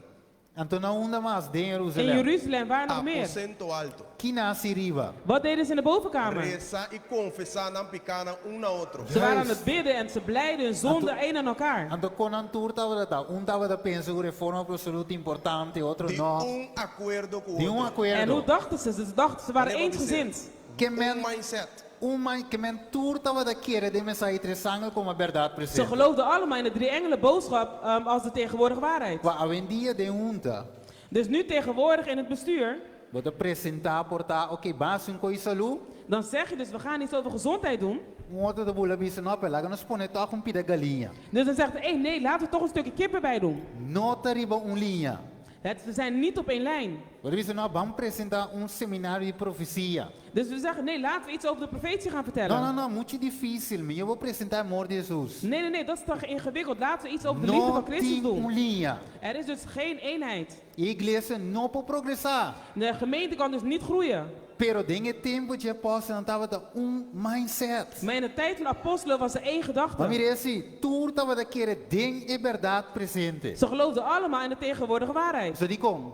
Anto na unda mas? Den In Jerusalem. Jeruzalem, waar nog meer? Aposento alto. Ki nan a hasi riba? Wat deden ze in de bovenkamer? Resa i konfesá nan pikánan un na otro. Ze waren aan het bidden en ze belijden hun zonde één aan elkaar. Anto kon nan tur tabata? Un tabata pensa ku reforma pa salú ta importante, otro Di no. un akuerdo ku Di un otro. En hoe akuerdo. dachten ze? Ze dachten, ze waren Wanneer wat is eensgezind. Ke Un men mindset. un man ke men tur tabata kere den mensahe tres angel komo bèrdat Ze presente. geloofden allemaal in de drie engelen boodschap als de tegenwoordige waarheid. Wak awendia den hunta. Dus nu tegenwoordig in het bestuur, Bo ta presentá por ta, ok, ban hasi un kos di salú. Dan zeg je dus, we gaan iets over gezondheid doen. Un otro ta bula bisa, no, pero laga nos pone tòg un pida galiña. Dus dan zegt de een, nee, laten we toch een stukje kip erbij doen. No ta riba un liña. We zijn niet op één lijn. Bo ta bisa, no, ban presentá un seminario di profesia. Dus we zeggen, nee, laten we iets over de profetie gaan vertellen. No, no, no, muchu difísil. Mihó bo presentá amor di Hesus. Nee, nee, nee, dat is toch ingewikkeld. Laten we iets over de liefde No van Christus tin doen. un liña. Er is dus geen eenheid. E iglesia no por progresá. De gemeente kan dus niet groeien. Pero den e tempu di apòstelnan tabata un mindset. Maar in de tijd van de apostelen was er één gedachte. Ma mira esei, tur tabata kere den e bèrdat presente. Ze geloofden allemaal in de tegenwoordige waarheid. So dikon?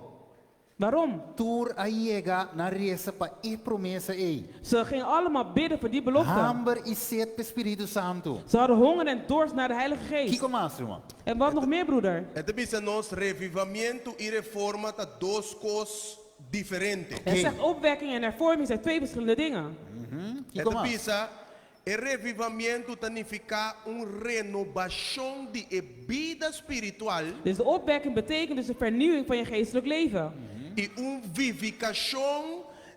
Waarom? Tur a yega na resa pa e promesa ei. Ze gingen allemaal bidden voor die belofte. Hamber i set pa Spiritu Santu. Ze hadden honger en dorst naar de Heilige Geest. Kiko mas, ruman? En wat nog meer, broeder? E ta bisa nos revivamentu i reforma ta dos kos diferente. Hij zegt opwekking en hervorming zijn twee verschillende dingen. E Kiko ta mas? bisa e revivamentu ta nifiká un renobashon di e bida spiritual Dus de opwekking betekent dus een vernieuwing van je geestelijk leven. I un vivikashon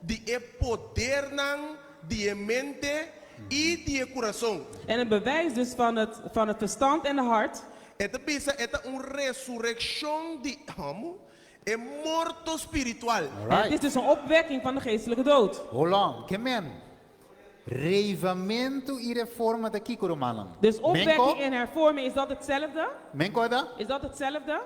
di e podernan di e mente i di e kurason. En een bewijs dus van het verstand en de hart. E ta bisa e ta un resurekshon di amo e morto spiritual. En het is dus een opwekking van de geestelijke dood. Hold on, ke men? Reavivamentu i reforma ta kiko, rumannan? Dus opwekking Menko? en hervorming, is dat hetzelfde? Menko da? Is dat hetzelfde?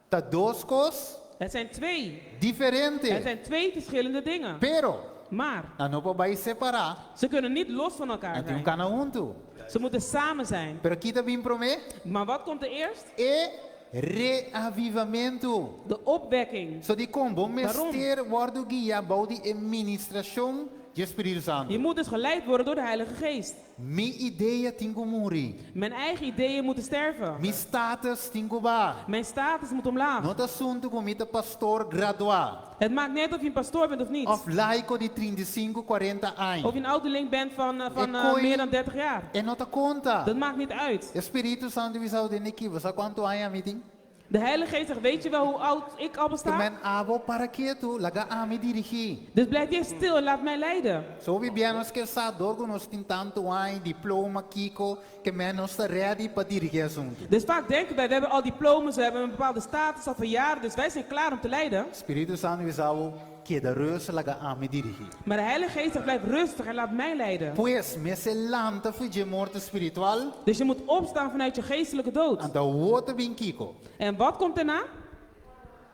Ta dos kos Het zijn twee. diferente. Het zijn twee verschillende dingen. Pero, Maar nan no por bai separá. ze kunnen niet los van elkaar Nan tin ku zijn. kana huntu. Ze moeten samen zijn. Pero kiko ta bin promé? Maar wat komt er eerst? E reavivamentu. De opwekking. So dikon bo Waarom? mester wòrdu guiá bou di e ministrashon di Spiritu Santu. Je moet dus geleid worden door de Heilige Geest. Mi idea tin ku muri. Mijn eigen ideeën moeten sterven. Mi status tin ku baha. Mijn status moet omlaag. No ta asuntu ku mi ta pastor graduá. Het maakt niet of je een pastoor bent of niet. Òf laiko di 35, 40 aña. Of je een ouderling bent van E koi- meer dan 30 jaar. E no ta konta. Dat maakt niet uit. E Spiritu Santu ta bisa den aki, bo sa kuantu aña mi tin? De Heilige Geest zegt, weet je wel hoe oud ik al besta? Men abo para ketu, laga ami dirigí. Dus blijf jij stil en laat mij leiden. So hopi bia nos ke sa dor ku nos tin tantu aña, diploma, kiko, ke men nos ta ready pa dirigí asuntu. Dus vaak denken wij, we hebben al diplomas, we hebben een bepaalde status al van jaren, dus wij zijn klaar om te leiden. Spiritu Santu ta bisa bo, keda rus, laga ami dirigí. Maar de Heilige Geest zegt, blijf rustig en laat mij leiden. Pues, mester lanta for di morto spiritual, Dus je moet opstaan vanuit je geestelijke dood. anto awor ta bin kiko. En wat komt daarna?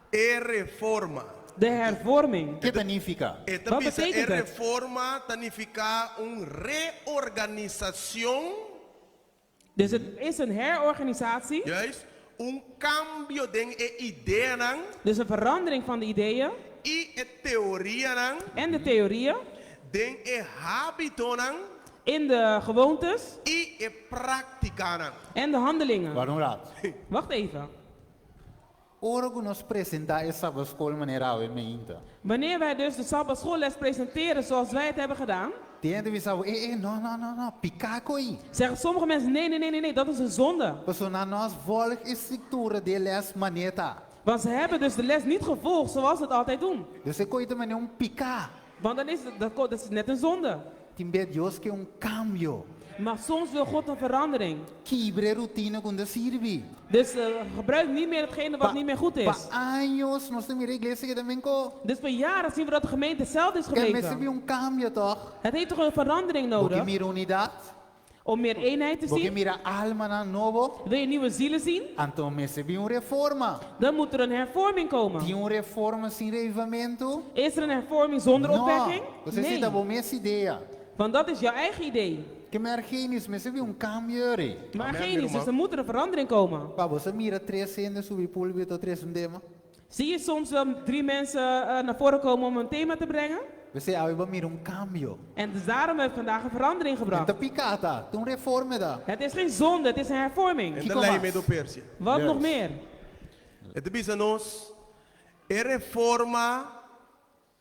E reforma. De hervorming. Kiko ta nifiká? E ta Wat bisa, e betekent het? reforma ta nifiká un reorganisashon, Dus het is een herorganisatie, juist, un kambio den e ideanan dus een verandering van de ideeën i e teorianan, en de theorieën, den e hábitonan in de gewoontes i e práktikanan. en de handelingen. Wak un ratu? Wacht even. Ora ku nos presentá e Sabbatskol manera awe mainta. Wanneer wij dus de Sabbatschoolles presenteren zoals wij het hebben gedaan, Tin hende ta bisa, eh, eh, no, no, no, no, piká e kos ei. zeggen sommige mensen: nee, nee, nee, nee, nee, dat is een zonde. Pasobra nan no a volg e struktura di les manera ta. Want ze hebben dus de les niet gevolgd zoals ze het altijd doen. Dus e kos ei ta manera un piká. Want dan is het, dat is net een zonde. Tin be Dios ke un kambio. Maar soms wil God een verandering. Kibra e rutina ku no ta sirbi. Dus gebruik niet meer hetgene wat niet meer goed Pa is. aña nos ta mira iglesia keda mesun kos. Dus voor jaren zien we dat de gemeente hetzelfde is Ke mester gebleven. un kambio toch? Het heeft toch een verandering Bo ke nodig mira unidat? om meer eenheid te Bo ke zien? mira almanan nobo? Wil je nieuwe zielen zien? Anto mester bin un reforma. Dan moet er een hervorming komen. Tin un reforma sin reavivamentu? Is er een hervorming zonder opwekking? Bo Nee, ta bo mes idea. want dat is jouw eigen idee. Ke men Argenis, mester bin un kambio re. Maar Amen, Argenis, dus ruman. er moet er een verandering komen. Pa bo mira tres hende subi pulpito trese un tema. Zie je soms wel drie mensen naar voren komen om een thema te brengen? P'esei awe bo a mira un kambio. En dus daarom hebben we vandaag een verandering gebracht. Ta piká ta, un reforma ta. Het is geen zonde, het is een hervorming. E Kiko ta lei mas? Medo Persia. Wat nog meer? E ta bisa nos e reforma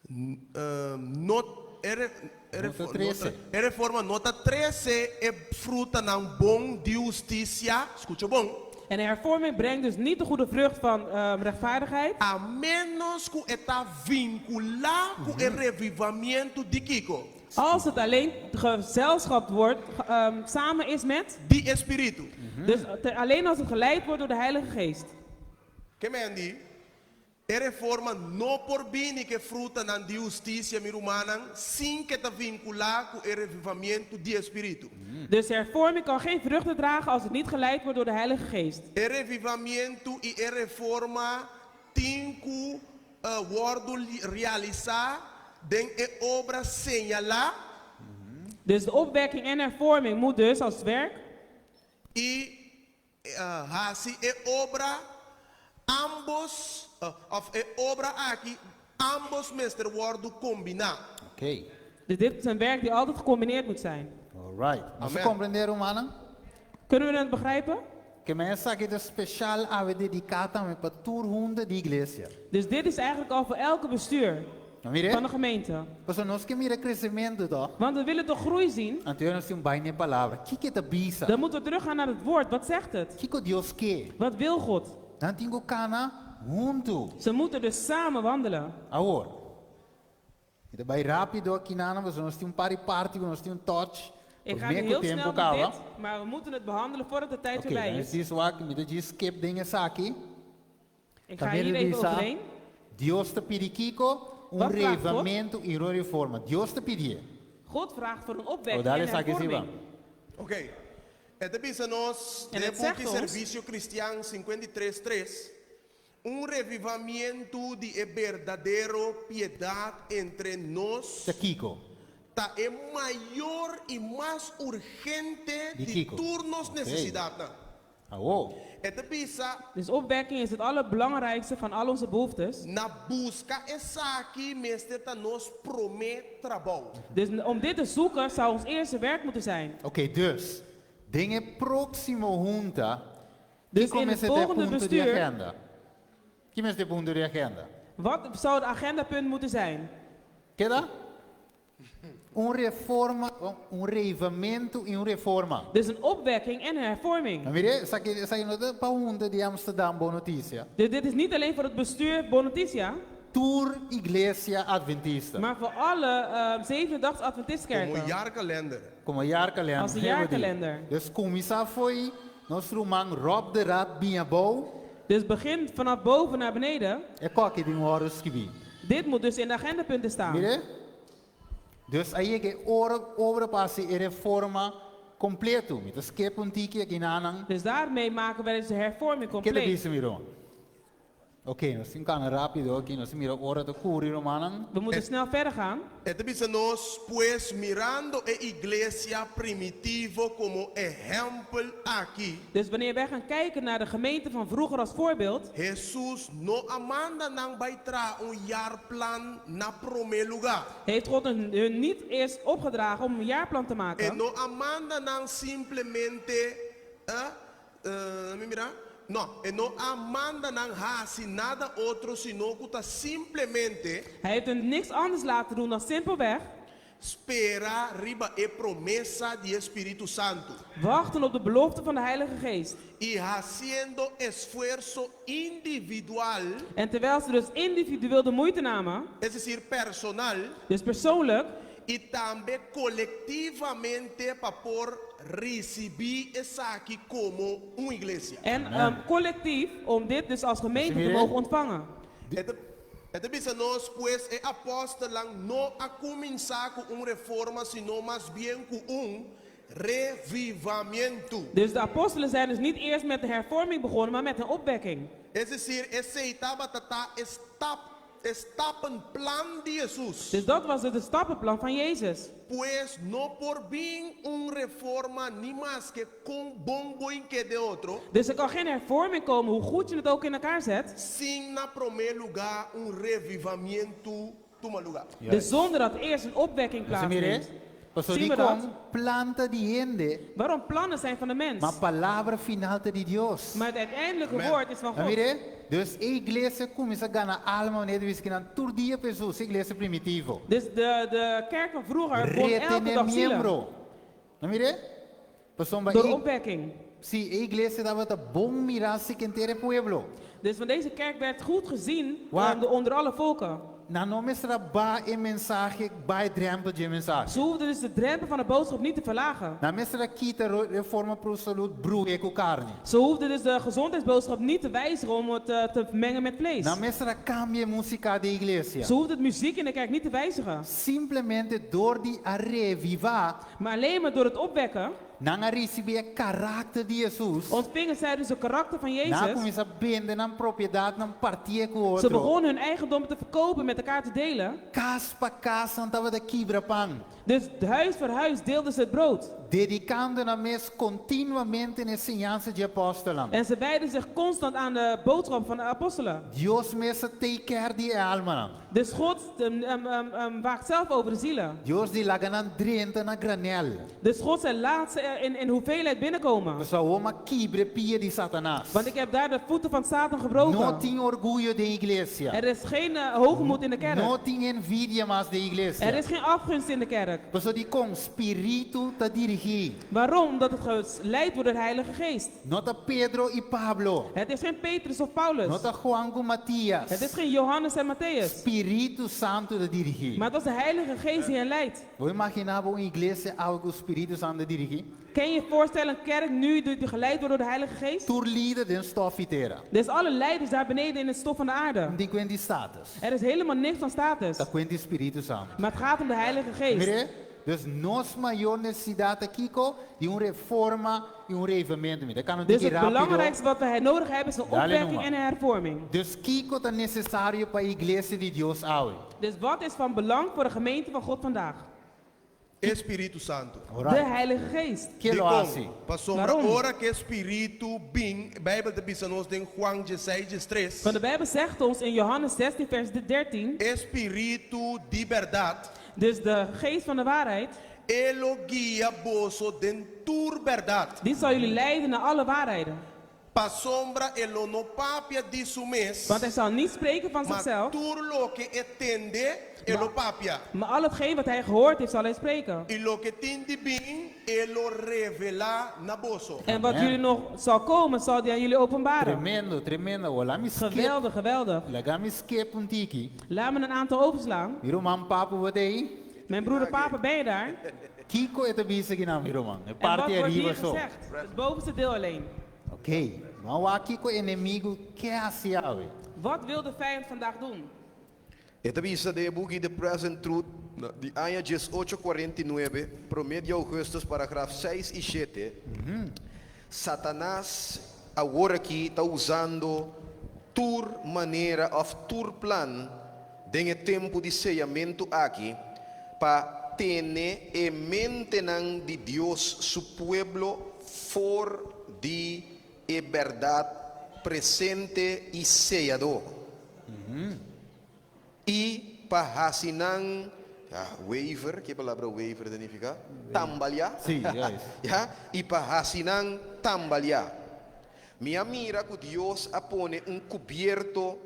no e, e, No ta trese. e reforma no ta trese e frutanan bon di hustisia, skucha bon, En de hervorming brengt dus niet de goede vrucht van rechtvaardigheid. a ménos ku e ta vinkulá ku e revivamentu di kiko, Als het alleen gezelschapt wordt, samen is met. di Spiritu. Dus alleen als het geleid wordt door de Heilige Geest. Ke men di? E reforma no por bini ku e frutanan di hustisia, mi rumannan, sin ku e ta vinkulá ku e revivamentu di Spiritu. Dus de hervorming kan geen vruchten dragen als het niet geleid wordt door de Heilige Geest. E revivamentu i e reforma tin ku wòrdu realisá den e obra señalá Dus de opwekking en hervorming moet dus als werk i hasi e obra ambos òf e obra aki. Ambos mester wòrdu kombiná. Oké. Dus dit is een werk die altijd gecombineerd moet zijn. Alright. Nos Amen. komprondé, rumannan? Kunnen we het begrijpen? Ke men esaki ta spesial awe dediká tambe pa tur hunta di iglesia. Dus dit is eigenlijk al voor elke bestuur No mira? van de gemeente. Pasobra nos ke mira kresementu, toch? Want we willen toch groei zien? Anto nos tin ku bai na palabra. Kiko e ta bisa? Dan moeten we teruggaan naar het woord. Wat zegt het? Kiko Dios ke? Wat wil God? Nan tin ku kana huntu. Ze moeten dus samen wandelen. Awor. Mi ta bai rápido akinan, pasobra nos tin un par di parti, nos tin un touch. Ik ga Promé nu ku heel tempu snel met kaba. dit, maar we moeten het behandelen voordat de tijd Oké, voorbij dan is. is wak, mi ta djis skip den esaki. Ik ga Tambe hier even bisa, overheen. Dios ta pidi kiko un Wat vraagt God? reavivamentu i un reforma. Dios ta pidi. God vraagt voor een Oh, opwekking daar en is aki hervorming. Oké. E ta bisa nos, En den het zegt buki ons- Servisio Kristian 53.3, un revivamentu di e berdadero piedat entre nos Ta kiko. ta e mayor i mas urgente Di di kiko. tur nos nesesidatnan. Awor. E ta bisa Dus opwekking is het allerbelangrijkste van al onze behoeftes. na buska esaki mester ta nos promé trabou. Dus om dit te zoeken zou ons eerste werk moeten zijn. Oké, dus den e próksimo hunta. Dus Kiko in het mester ta e volgende punto di bestuur, agenda? Ki mester ta e punto di agenda? wat zou het agendapunt moeten zijn? Keda? Un reforma, un reavivamentu i un reforma. Dus een opwekking en een hervorming. No mira, esaki esaki no ta pa hunta di Amsterdam Bon Notisia. Dus dit is niet alleen voor het bestuur Bon Noticia, Tur iglesia adventista. maar voor alle Zevende-dags Komo Adventistkerken. jaarkalender. Komo jaarkalender. Als een jaarkalender. Dus kuminsá fo'i nos ruman Rob de Raad bin abou. Dus begin vanaf boven naar beneden. E kos aki tin wòrdu skibí. Dit moet dus in de agendapunten staan. Mira? Dus ei ku ora obra pa hasi e reforma kompleto. Mi ta skip un tiki akinan. Dus daarmee maken wij dus de hervorming Ke ta compleet. bisa miro? Ok, nos tin ku kana rápido aki, nos mira ora ta kuri rumannan. We moeten snel verder gaan. E ta bisa nos, pues, mirando e iglesia primitivo komo ehèmpel aki, Dus wanneer wij gaan kijken naar de gemeente van vroeger als voorbeeld, Hesus no a manda nan bai traha un jaarplan na promé lugá. heeft God hun niet eerst opgedragen om een jaarplan te E maken. no a manda nan simplemente, eh, eh, mi mira, no, e no a manda nan hasi nada otro sino ku ta simplemente Hij heeft hun niks anders laten doen dan simpelweg spera riba e promesa di e Spiritu Santu wachten op de belofte van de Heilige Geest. i hasiendo esfuerso individual, En terwijl ze dus individueel de moeite namen, es desir personal, dus persoonlijk, i tambe kolektivamente pa por risibí esaki komo un iglesia. en collectief, om dit dus als gemeente te Mire. mogen ontvangen. E ta e ta bisa nos, pues e apòstelnan no a kuminsá ku un reforma, sino mas bien ku un revivamentu. Dus de apostelen zijn dus niet eerst met de hervorming begonnen, maar met een opwekking. Es desir, esei tabata ta e stap, e stappenplan di Hesus. Dus dat was het, het stappenplan van Jezus. Pues no por bin un reforma ni maske kon bon bo hink'é den otro, Dus er kan geen hervorming komen, hoe goed je het ook in elkaar zet. sin na promé lugá un revivamentu tuma lugá. Dus zonder dat eerst een opwekking Você mire? plaatsvindt. Paso Zien di we dat? kon plan ta di hende, Waarom plannen zijn van de mens. ma palabra final ta di Dios. Maar het uiteindelijke Amen. woord is van Ma God. mire? Dus e iglesia a kuminsá gana alma manera di bisa ku tur dia pa Hesus, e iglesia primitivo. Dus de kerk van vroeger won elke Retené dag zielen. miembro. No mire? Pasobra Door e, opwekking. si e iglesia tabata bon mirá serka henter e pueblo. Dus van deze kerk werd goed gezien Waar- onder alle volken. Nan no mester a baha e mensahe, baha e drèmpel di mensahe. Ze hoefden dus de drempel van de boodschap niet te verlagen. Nan mester a kita reforma pro salú bruh'é ku karni. Ze hoefden dus de gezondheidsboodschap niet te wijzigen om het te mengen met vlees. Nan mester a kambia músika di iglesia. Ze hoefden het muziek in de kerk niet te wijzigen. Simplemente dor di a revivá, Maar alleen maar door het opwekken nan a risibí e karakter di Hesus. ontvingen zij dus het karakter van Nan a Jezus. kuminsá bende nan propiedatnan partié ku Ze otro. begonnen hun eigendom te verkopen, met elkaar te delen. Kas pa kas nan tabata kibra pan. Dus huis voor huis deelden ze het brood. Dedikando nan mes kontinuamente na siñansa di apòstelnan. En ze wijden zich constant aan de boodschap van de apostelen. Dios mes ta take care di e almanan. Dus God waakt zelf over de zielen. Dios di laga nan drenta na granèl. Dus God zei: laat ze in hoeveelheid binnenkomen. Pasobra awor m'a kibra pia di Satanas. Want ik heb daar de voeten van Satan gebroken. No tin orguyo den iglesia. Er is geen hoogmoed in de kerk. No tin envidia mas den iglesia. Er is geen afgunst in de kerk. Pasobra dikon? Spiritu ta dirigí. Waarom? Omdat het geleid wordt door de Heilige Geest. No ta Pedro i Pablo. Het is geen Petrus of Paulus. No ta Juan ku Matias. Het is geen Johannes en Mattheüs. Spiritu Santu ta dirigí. Maar het was de Heilige Geest die hen leidt. Bo imaginá bo un iglesia awe ku Spiritu Santu ta dirigí? Kan je je voorstellen een kerk nu die geleid wordt door de Heilige Geest? Tur lider den stòf i tera. Dus alle leiders daar beneden in het stof van de aarde. No tin kuenta di status. Er is helemaal niks van status. Ta kuenta di Spiritu Santu. Maar het gaat om de Heilige Geest. Mire, dus nos mayor nesesidat ta kiko? Di un reforma i un reavivamentu. Mi ta kanta un Dus tiki het rápido. belangrijkste wat wij nodig hebben is een Dale opwekking numa. en een hervorming. Dus kiko ta nesesario pa e iglesia di Dios awe? Dus wat is van belang voor de gemeente van God vandaag? E Spiritu Santu. De Alright. Heilige Geest. Ke lo Dikon? hasi? Pasobra Waarom? ora ku e Spiritu bin, Beibel ta bisa nos den Juan 16, 13. Want de Bijbel zegt ons in Johannes 16, vers 13. E Spiritu di bèrdat. Dus de geest van de waarheid. E lo guia boso den tur bèrdat. Die zal jullie leiden naar alle waarheden. Pasobra e lo no papia di su mes. Want hij zal niet spreken van Ma zichzelf. tur loke e tende, e lo papia. Maar al hetgeen wat hij gehoord heeft, zal hij spreken. I loke tin di bin, e lo revelá na boso. En wat Amen. jullie nog zal komen, zal hij aan jullie openbaren. Tremendo, tremendo. Laga mi skip. Geweldig, geweldig. Laga mi skip un tiki. Laat me een aantal overslaan. Mi ruman Papu bo t'ei. Mijn broeder Papa, ben je daar? Kiko e ta bisa akinan, mi ruman? E En wat parti wordt ariba hier so. gezegd? Het bovenste deel alleen. Ok. Ban wak kiko enemigu ke hasi awe. Wat wil de vijand vandaag doen? E ta bisa den e buki The Present Truth di aña 1849, promé di ougùstùs, paragraf seis i shete, Satanas awor aki ta usando tur manera òf tur plan den e tempu di seyamentu aki pa tene e mentenan di Dios su pueblo for di e bèrdat presente i seyadó. I pa hasi nan, ya, waver, ke palabra waver ta nifiká? Tambaliá. Sí, ya es. Ya, i pa hasi nan tambaliá. Mi a mira ku Dios a pone un kubierto,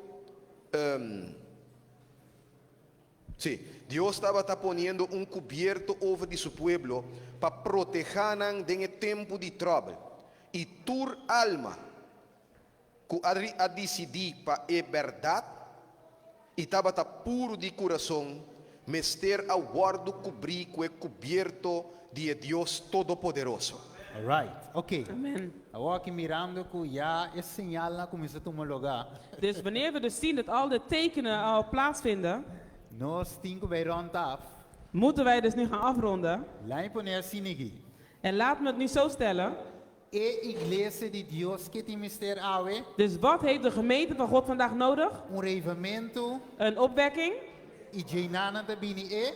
sí, Dios tabata poniendo un kubierto over di su pueblo pa protehá nan den e tempu di tròbel. I tur alma ku a a disidí pa e bèrdat i tabata puru di kurason, mester a wòrdu kubrí ku e kubierto di e Dios Todopoderoso. Alright, ok. Amen. Awor aki mirando ku ya e señalnan a kuminsá tuma lugá. Dus wanneer we dus zien dat al de tekenen al plaatsvinden, Nos tin ku bai rònt af. moeten wij dus nu gaan afronden. Laat mi pone asina aki. En laat me het nu zo stellen. E iglesia di Dios ke tin mester awe? Dus wat heeft de gemeente van God vandaag nodig? Un reivamentu. Een opwekking. I djeinan nan ta bini e.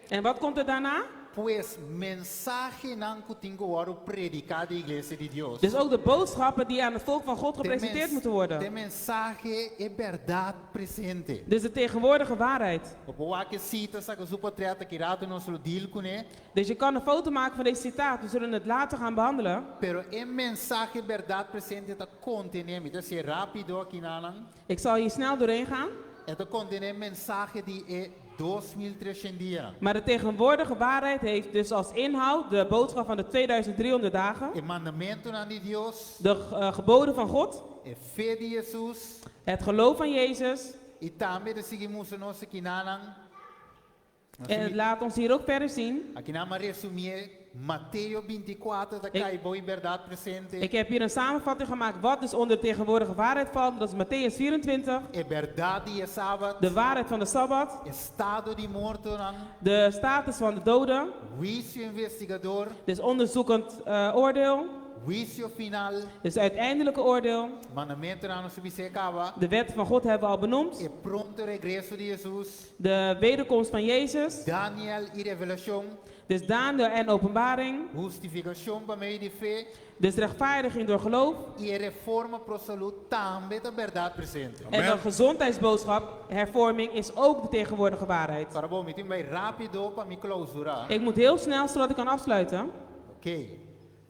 En wat komt er daarna? Pues, mensahenan ku tin ku wòrdu prediká den iglesia di Dios. Dus ook de boodschappen die aan het volk van God Te gepresenteerd mens- moeten worden. Te mensahe e bèrdat presente. Dus de tegenwoordige waarheid. Bo por wak e sita saka su portrèt aki rato nos lo deal kuné. Dus je kan een foto maken van deze citaat, we zullen het later gaan behandelen. Pero e mensahe bèrdat presente ta kontené, mi ta hasié rápido aki nanan. Ik zal hier snel doorheen gaan. E ta kontené mensahe di e 2300 dianan. Maar de tegenwoordige waarheid heeft dus als inhoud de boodschap van de 2300 dagen. E mandamentunan di Dios. De geboden van God. E fe di Hesus. Het geloof van Jezus. I tambe ta sigui mustra nos aki nanan. En het laat ons hier ook verder zien. Aki nan m'a resumí Mateo 24 ta kai bou e bèrdat presente. Ik heb hier een samenvatting gemaakt wat dus onder de tegenwoordige waarheid valt. Dat is Mattheüs 24. E bèrdat di e Sabat. De waarheid van de Sabbat. Estado di mortonan. De status van de doden. Huisio investigador. Dus onderzoekend oordeel. Huisio final. Dus uiteindelijke oordeel. Mandamentunan nos a bisa kaba. De wet van God hebben we al benoemd. E pronto regreso di Hesus. De wederkomst van Jezus. Daniel i Revelashon. Dus Daniel en Openbaring. Hustifikashon pa medio di fe Dus rechtvaardiging door geloof. I e reforma pro salú tambe ta bèrdat presente. En de gezondheidsboodschap, hervorming, is ook de tegenwoordige waarheid. Para bon, mi tin bai rápido pa mi klousurá. Ik moet heel snel zodat ik kan afsluiten. Oké.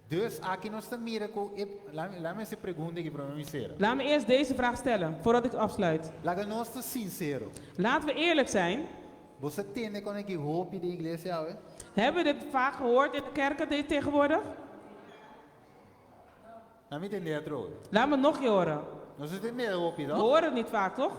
Dus aki nos ta mira ku e laga mi hasi e pregunta aki promé mi sera. Laat me eerst deze vraag stellen voordat ik afsluit. Laga nos ta sinsero. Laten we eerlijk zijn. Bo sa tende kon aki hopi den iglesia awe? Hebben we dit vaak gehoord in de kerken de- tegenwoordig? Laat mi tende atrobe. Laat me nog een keer horen. Nos no tende hopi, We no? horen het niet vaak, toch?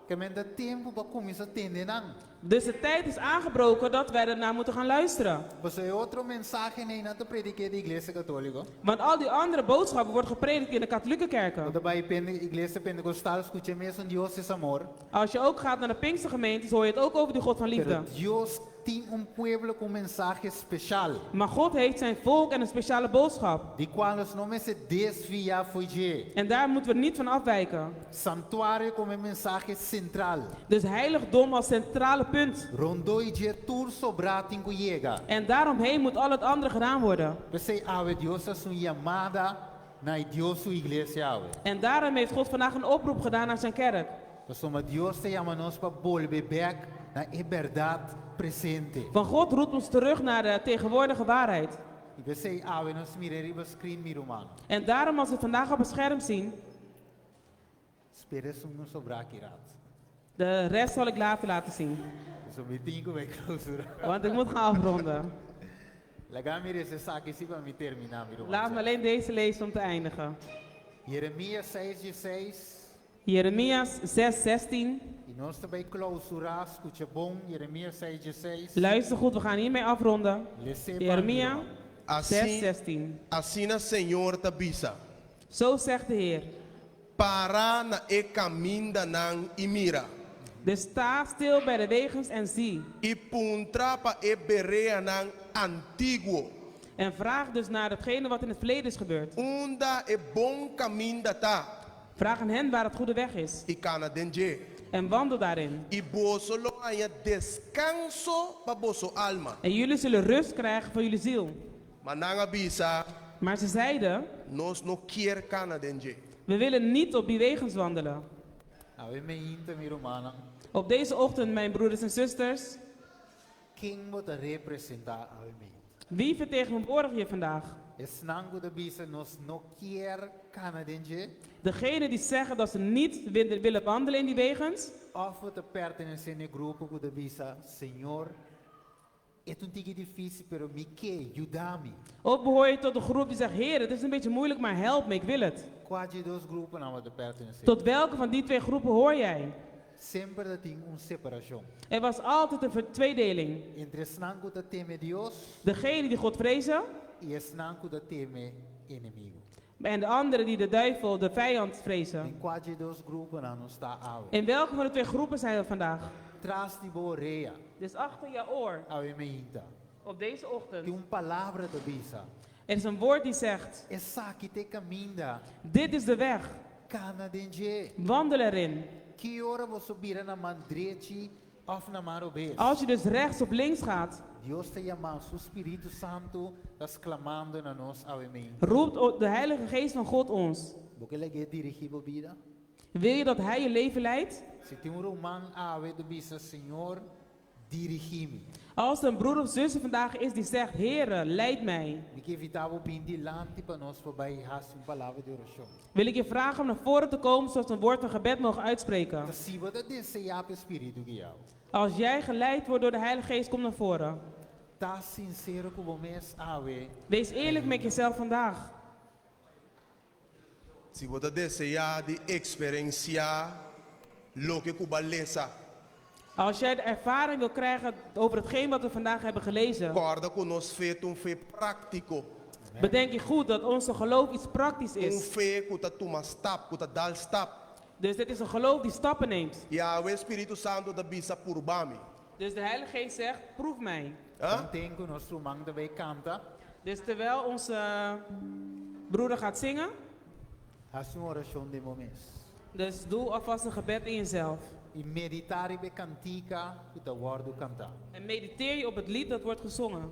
Ke men ta tempu pa kuminsá tende nan. Dus de tijd is aangebroken dat wij ernaar moeten gaan luisteren. Pasobra e otro mensahenan ei nan ta prediké den iglesia katóliko. Want al die andere boodschappen worden gepredikt in de katholieke kerken. Bo ta bai pende iglesia pentekostal skucha e mesun Dios es amor. Als je ook gaat naar de Pinkstergemeentes, hoor je het ook over die God van liefde. Pero Dios tin un pueblo ku un mensahe speshal. Maar God heeft zijn volk en een speciale boodschap. Di kual nos no mester desviá fo'i dje. En daar moeten we niet van afwijken. Santuario komo e mensahe sentral. Dus heiligdom als centrale punt. Rondó i dje tur sobrá tin ku yega. En daaromheen moet al het andere gedaan worden. P'esei awe Dios a hasi un yamada na e Dios su iglesia awe. En daarom heeft God vandaag een oproep gedaan naar zijn kerk. Pasobra Dios ta yama nos pa bolbe bèk na e bèrdat presente. Want God roept ons terug naar de tegenwoordige waarheid. I p'esei awe nos mira riba screen, mi ruman. En daarom als we het vandaag op het scherm zien, Spera esun no sobrá aki rat. de rest zal ik later laten zien. Pasobra mi tin ku bai clausura. Want ik moet gaan afronden. Laga mi resa esaki si pa mi terminá, mi ruman. Laat me alleen deze lezen om te eindigen. Jeremias seis dieseis. Jeremias 6, 16. I nos ta bai klousurá, skucha bon, Jeremias seis dieseis. Luister goed, we gaan hiermee afronden. Les'é pa mi, Jeremia ruman. 6, 16. Asina Señor ta bisa. Zo zegt de Heer. Para na e kamindanan i mira. Dus sta stil bij de wegens en zie. I puntra pa e bereanan antiguo. En vraag dus naar hetgene wat in het verleden is gebeurd. Unda e bon kaminda ta. Vraag aan hen waar het goede weg is. I kana den dje. En wandel daarin. I boso lo haña deskanso pa boso alma. En jullie zullen rust krijgen voor jullie ziel. Ma nan a bisa, Maar ze zeiden, Nos no kier kana den dje. we willen niet op die wegens wandelen. Awe meinta mi rumannan. Op deze ochtend, mijn broeders en zusters, Ken bo ta representá awe meinta? wie vertegenwoordig je vandaag? Esnan ku ta bisa nos no kier kana den dje? Degene die zeggen dat ze niet willen wandelen in die wegens? Òf bo ta pertenesé na e grupo ku ta bisa, Señor, e ta un tiki difísil, pero mi ke, yuda mi. Of behoor je tot de groep die zegt, Heer, het is een beetje moeilijk, maar help me, ik wil het. Kua di e dos gruponan bo ta pertenesé? Tot welke van die twee groepen hoor jij? Semper ta tin un separashon. Er was altijd een ver- tweedeling. Entre esnan ku ta teme Dios Degene die God vrezen i esnan ku ta teme enemigu. en de anderen die de duivel, de vijand vrezen. Den kua di e dos gruponan nos ta awe? In welke van de twee groepen zijn we vandaag? Tras di bo orea. Dus achter jouw oor, Awe meinta. op deze ochtend, Tin un palabra ta bisa. er is een woord die zegt, Esaki ta e kaminda. dit is de weg, Kana den dje. wandel erin. Ki ora boso bira na man drechi òf na man robes? Als je dus rechts of links gaat, Dios ta yama, su Spiritu Santu ta sklamando na nos awe meinta. roept de Heilige Geest van God ons. Bo ke lag'é dirigí bo bida? Wil je dat Hij je leven leidt? Si tin un ruman awe ta bisa, Señor, dirigí mi. Als er een broer of zus vandaag is die zegt, Heere, leid mij. Mi ke invitá bo bin dilanti pa nos por bai hasi un palabra di orashon. Wil ik je vragen om naar voren te komen, zodat we een woord van gebed mogen uitspreken. Ta si bo ta deseá pa e Spiritu guia bo. Als jij geleid wordt door de Heilige Geest, kom naar voren. Ta sinsero ku bo mes awe. Wees eerlijk met jezelf vandaag. Si bo ta deseá di eksperensiá loke ku bo a lesa. Als jij de ervaring wil krijgen over hetgeen wat we vandaag hebben gelezen, Kòrda ku nos fe ta un fe práktiko. bedenk je goed dat onze geloof iets praktisch Un is. fe ku ta tuma stap, ku ta dal stap. Dus dit is een geloof die stappen neemt. I awe Spiritu Santu ta bisa purba mi. Dus de Heilige Geest zegt, proef mij. Huh? Tanten ku nos ruman ta bai kanta. Dus terwijl onze broeder gaat zingen, Hasi un orashon den bo mes. dus doe alvast een gebed in jezelf. I meditá riba e kantika ku ta wòrdu kantá. En mediteer je op het lied dat wordt gezongen.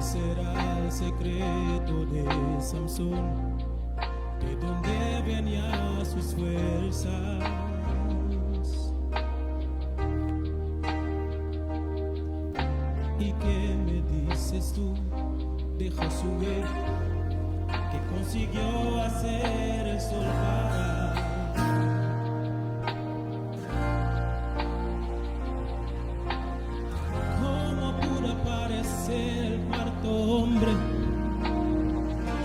será el secreto de Samson? ¿De dónde venían sus fuerzas? ¿Y qué me dices tú de Josué que consiguió hacer el sol parar? ¿Cómo pudo aparecer el cuarto hombre?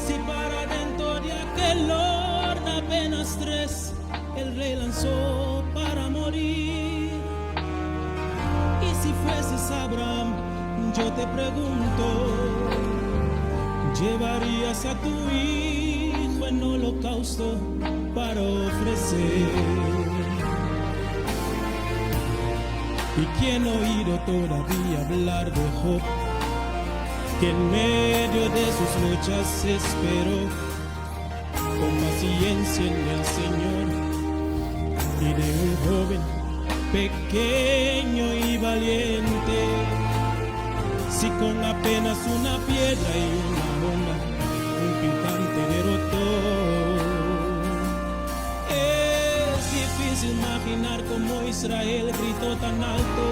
Si para dentro de aquel horno apenas tres el rey lanzó para morir. Y si fueses Abraham, yo te pregunto, ¿llevarías a tu hijo en holocausto para ofrecer? ¿Y quién ha oído todavía hablar de Job? Que en medio de sus luchas esperó con paciencia en el Señor. Y de un joven pequeño y valiente, si con apenas una piedra y una honda, un gigante derrotó. Es difícil imaginar cómo Israel gritó tan alto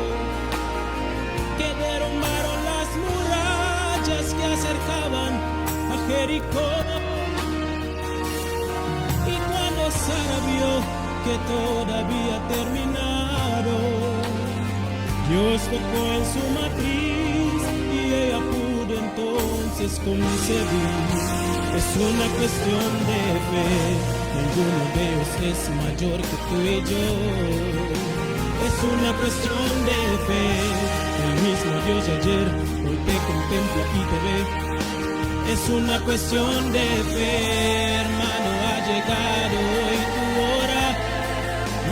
que derrumbaron las murallas que acercaban a Jericó. Y cuando Sara vio que todo había terminado, Dios tocó en su matriz y ella pudo entonces concebir. Es una cuestión de fe, ninguno de ellos es mayor que tú y yo. Es una cuestión de fe, el mismo Dios de ayer hoy te contempla y te ve. Es una cuestión de fe, hermano, ha llegado hoy tu hora.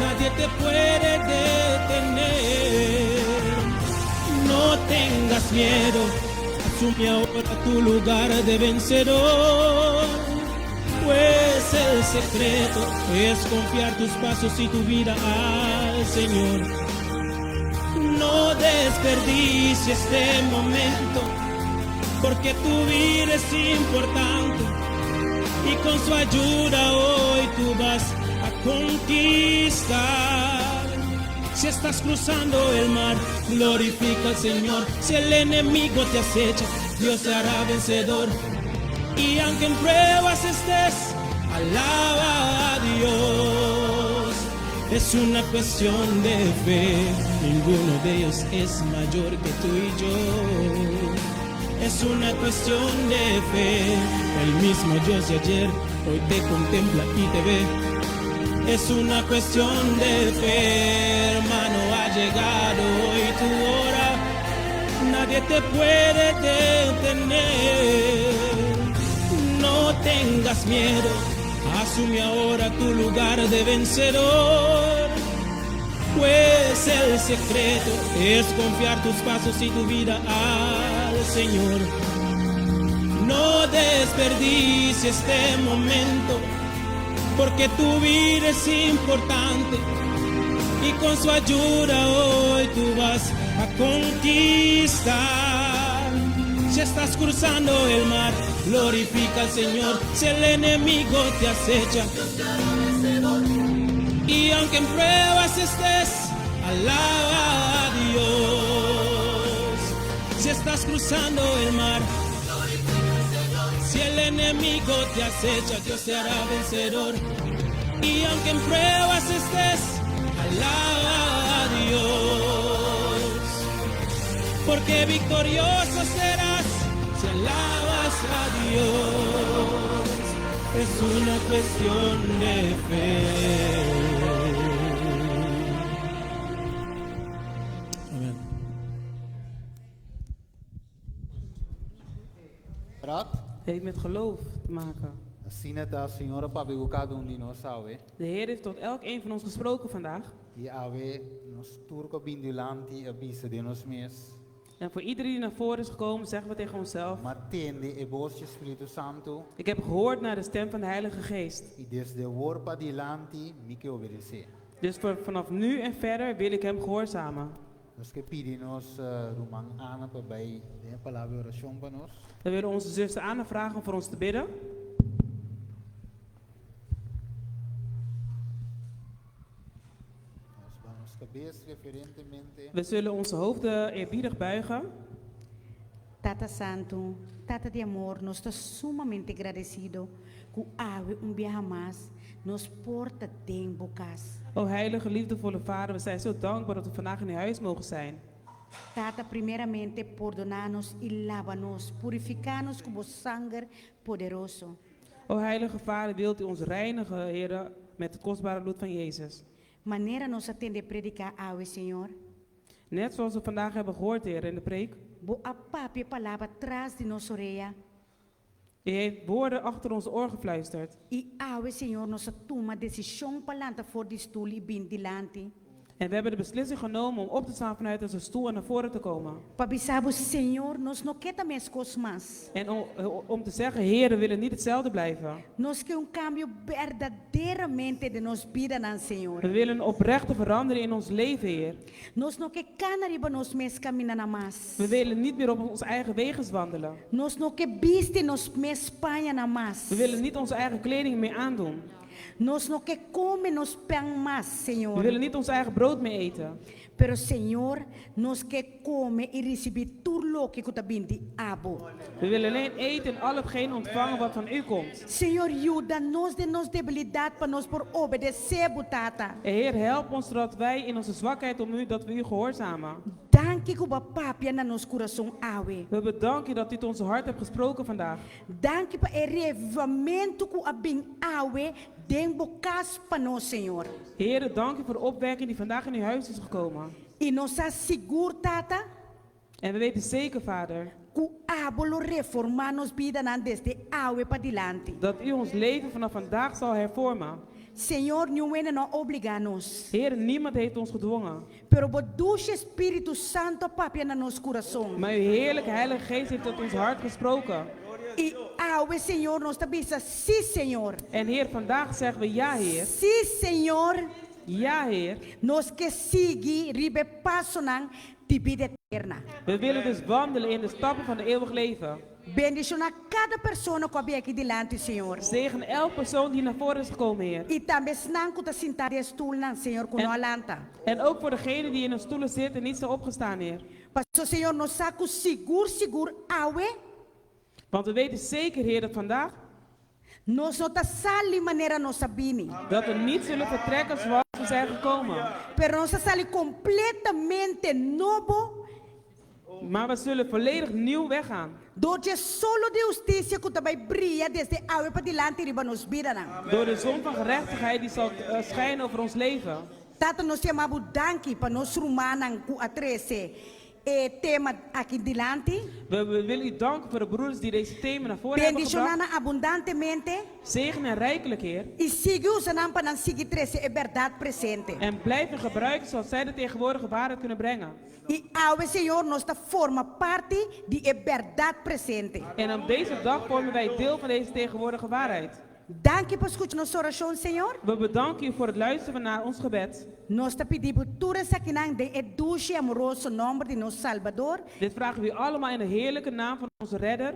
Nadie te puede detener. No tengas miedo, asume ahora tu lugar de vencedor. Pues el secreto es confiar tus pasos y tu vida al Señor. No desperdicies este momento, porque tu vida es importante y con su ayuda hoy tú vas a conquistar. Si estás cruzando el mar, glorifica al Señor. Si el enemigo te acecha, Dios te hará vencedor. Y aunque en pruebas estés, alaba a Dios. Es una cuestión de fe, ninguno de ellos es mayor que tú y yo. Es una cuestión de fe, el mismo Dios de ayer hoy te contempla y te ve. Es una cuestión de fe, hermano, ha llegado hoy tu hora. Nadie te puede detener. No tengas miedo, asume ahora tu lugar de vencedor. Pues el secreto es confiar tus pasos y tu vida al Señor. No desperdicies este momento, porque tu vida es importante y con su ayuda hoy tú vas a conquistar. Si estás cruzando el mar, glorifica al Señor. Si el enemigo te acecha, y aunque en pruebas estés, alaba a Dios. Si estás cruzando el mar, si el enemigo te acecha, Dios te hará vencedor. Y aunque en pruebas estés, alaba a Dios. Porque victorioso serás si alabas a Dios. Es una cuestión de fe. Amén. Rad? Het heeft met geloof te maken. Asina ta, Señor a papia ku kada un di nos awe. De Heer heeft tot elk een van ons gesproken vandaag. I awe nos tur ku a bin dilanti a bisa den nos mes. En voor iedereen die naar voren is gekomen, zeggen we tegen onszelf: M'a tende e bos di Spiritu Santu. Ik heb gehoord naar de stem van de Heilige Geest. I desde awor padilanti mi ke obedesé. Dus vanaf nu en verder wil ik hem gehoorzamen. Nos ke pidi nos ruman Ana pa bai den e palabra di orashon pa nos. We willen onze zuster Ana vragen om voor ons te bidden. Nos baha nos kabes referentemente. We zullen onze hoofden eerbiedig buigen. Tata Santu, Tata di amor, nos ta sumamente gradesido ku awe un biaha mas nos por ta den bo kas. O heilige, liefdevolle Vader, we zijn zo dankbaar dat we vandaag in uw huis mogen zijn. Tata, primeramente pordoná nos i laba nos, purifiká nos ku bo sanger poderoso. O heilige Vader, wilt u ons reinigen, Heere, met het kostbare bloed van Jezus. Manera nos a tende prediká awe, Señor. Net zoals we vandaag hebben gehoord, Heer, in de preek. Bo a papia palabra tras di nos orea. U heeft woorden achter ons oor gefluisterd. I awe, Señor, nos a tuma desishon pa lanta for di stul i bin dilanti. En we hebben de beslissing genomen om op te staan vanuit onze stoel en naar voren te komen. Pa bisa bo, Señor, nos no ke ta meskos mas. En om te zeggen, Heer, we willen niet hetzelfde blijven. Nos ke un kambio berdaderamente den nos bidanan, Señor. We willen een oprechte verandering in ons leven, Heer. Nos no ke kana riba nos mes kamindanan mas. We willen niet meer op ons eigen wegens wandelen. Nos no ke bisti nos mes pañanan mas. We willen niet onze eigen kleding meer aandoen. Nos no ke kome nos pan mas, Señor. We willen niet ons eigen brood meer eten. Pero Señor, nos ke kome i risibí tur loke ku ta bin di abo. We willen alleen eten en al hetgeen ontvangen wat van u komt. Señor, yuda nos den nos debilidat pa nos por obedesé bo, Tata. Heer, help ons zodat wij in onze zwakheid om u, dat we u gehoorzamen. Danki ku bo a papia na nos kurason awe. We bedanken u dat u tot ons hart hebt gesproken vandaag. Danki pa e revivamentu ku a bin awe den bo kas pa nos, Señor. Heere, dank u voor de opwekking die vandaag in uw huis is gekomen. I nos sa sigur, Tata. En we weten zeker, Vader. Ku abo lo reformá nos bidanan desde awe padilanti. Dat u ons leven vanaf vandaag zal hervormen. Señor, niun hende no a obligá nos. Heer, niemand heeft ons gedwongen. Pero bo dushi Spiritu Santu a papia na nos kurason. Maar uw heerlijke Heilige Geest heeft tot ons hart gesproken. I awe, Señor, nos ta bisa, Sí, Señor. En Heer, vandaag zeggen we ja, Heer. Sí, Señor. Ja, Heer. Nos ke sigui riba e pasonan di bida eterna. We willen dus wandelen in de stappen van de eeuwig leven. Bendishoná kada persona ku a bin aki dilanti, Señor. Zegen elk persoon die naar voren is gekomen, Heer. I tambe esnan ku ta sintá den e stulnan, Señor, ku no a lanta. En ook voor degenen die in hun stoelen zitten en niet zijn opgestaan, Heer. Paso, Señor, nos sa ku sigur sigur awe. Want we weten zeker, Heer, dat vandaag. Nos no ta sali manera nos a bini. Dat we niet zullen vertrekken zoals we zijn gekomen. Pero nos ta sali completamente nobo. Maar we zullen volledig nieuw weggaan. Door dje solo di husticia cu ta bay bria desde awe padilanti riba nos bidanan. Door de zon van gerechtigheid die zal schijnen over ons leven. Tata nos yama bo danki pa nos rumannan cu a trece e tema aki dilanti. We willen u danken voor de broeders die deze thema naar voren hebben Bendiciona gebracht. nan abundantemente. Zegen hen rijkelijk, Heer. I sigui usa nan pa nan sigui trece e berdad presente. En blijf hen gebruiken zoals zij de tegenwoordige waarheid kunnen brengen. I awe, Señor, nos ta forma parti di e berdad presente. En op deze dag vormen wij deel van deze tegenwoordige waarheid. Danki pa skucha nos orashon, Señor. We bedanken u voor het luisteren naar ons gebed. Nos ta pidi bo tur esakinan den e dushi i amoroso nòmber di nos Salbador. Dit vragen we u allemaal in de heerlijke naam van onze Redder.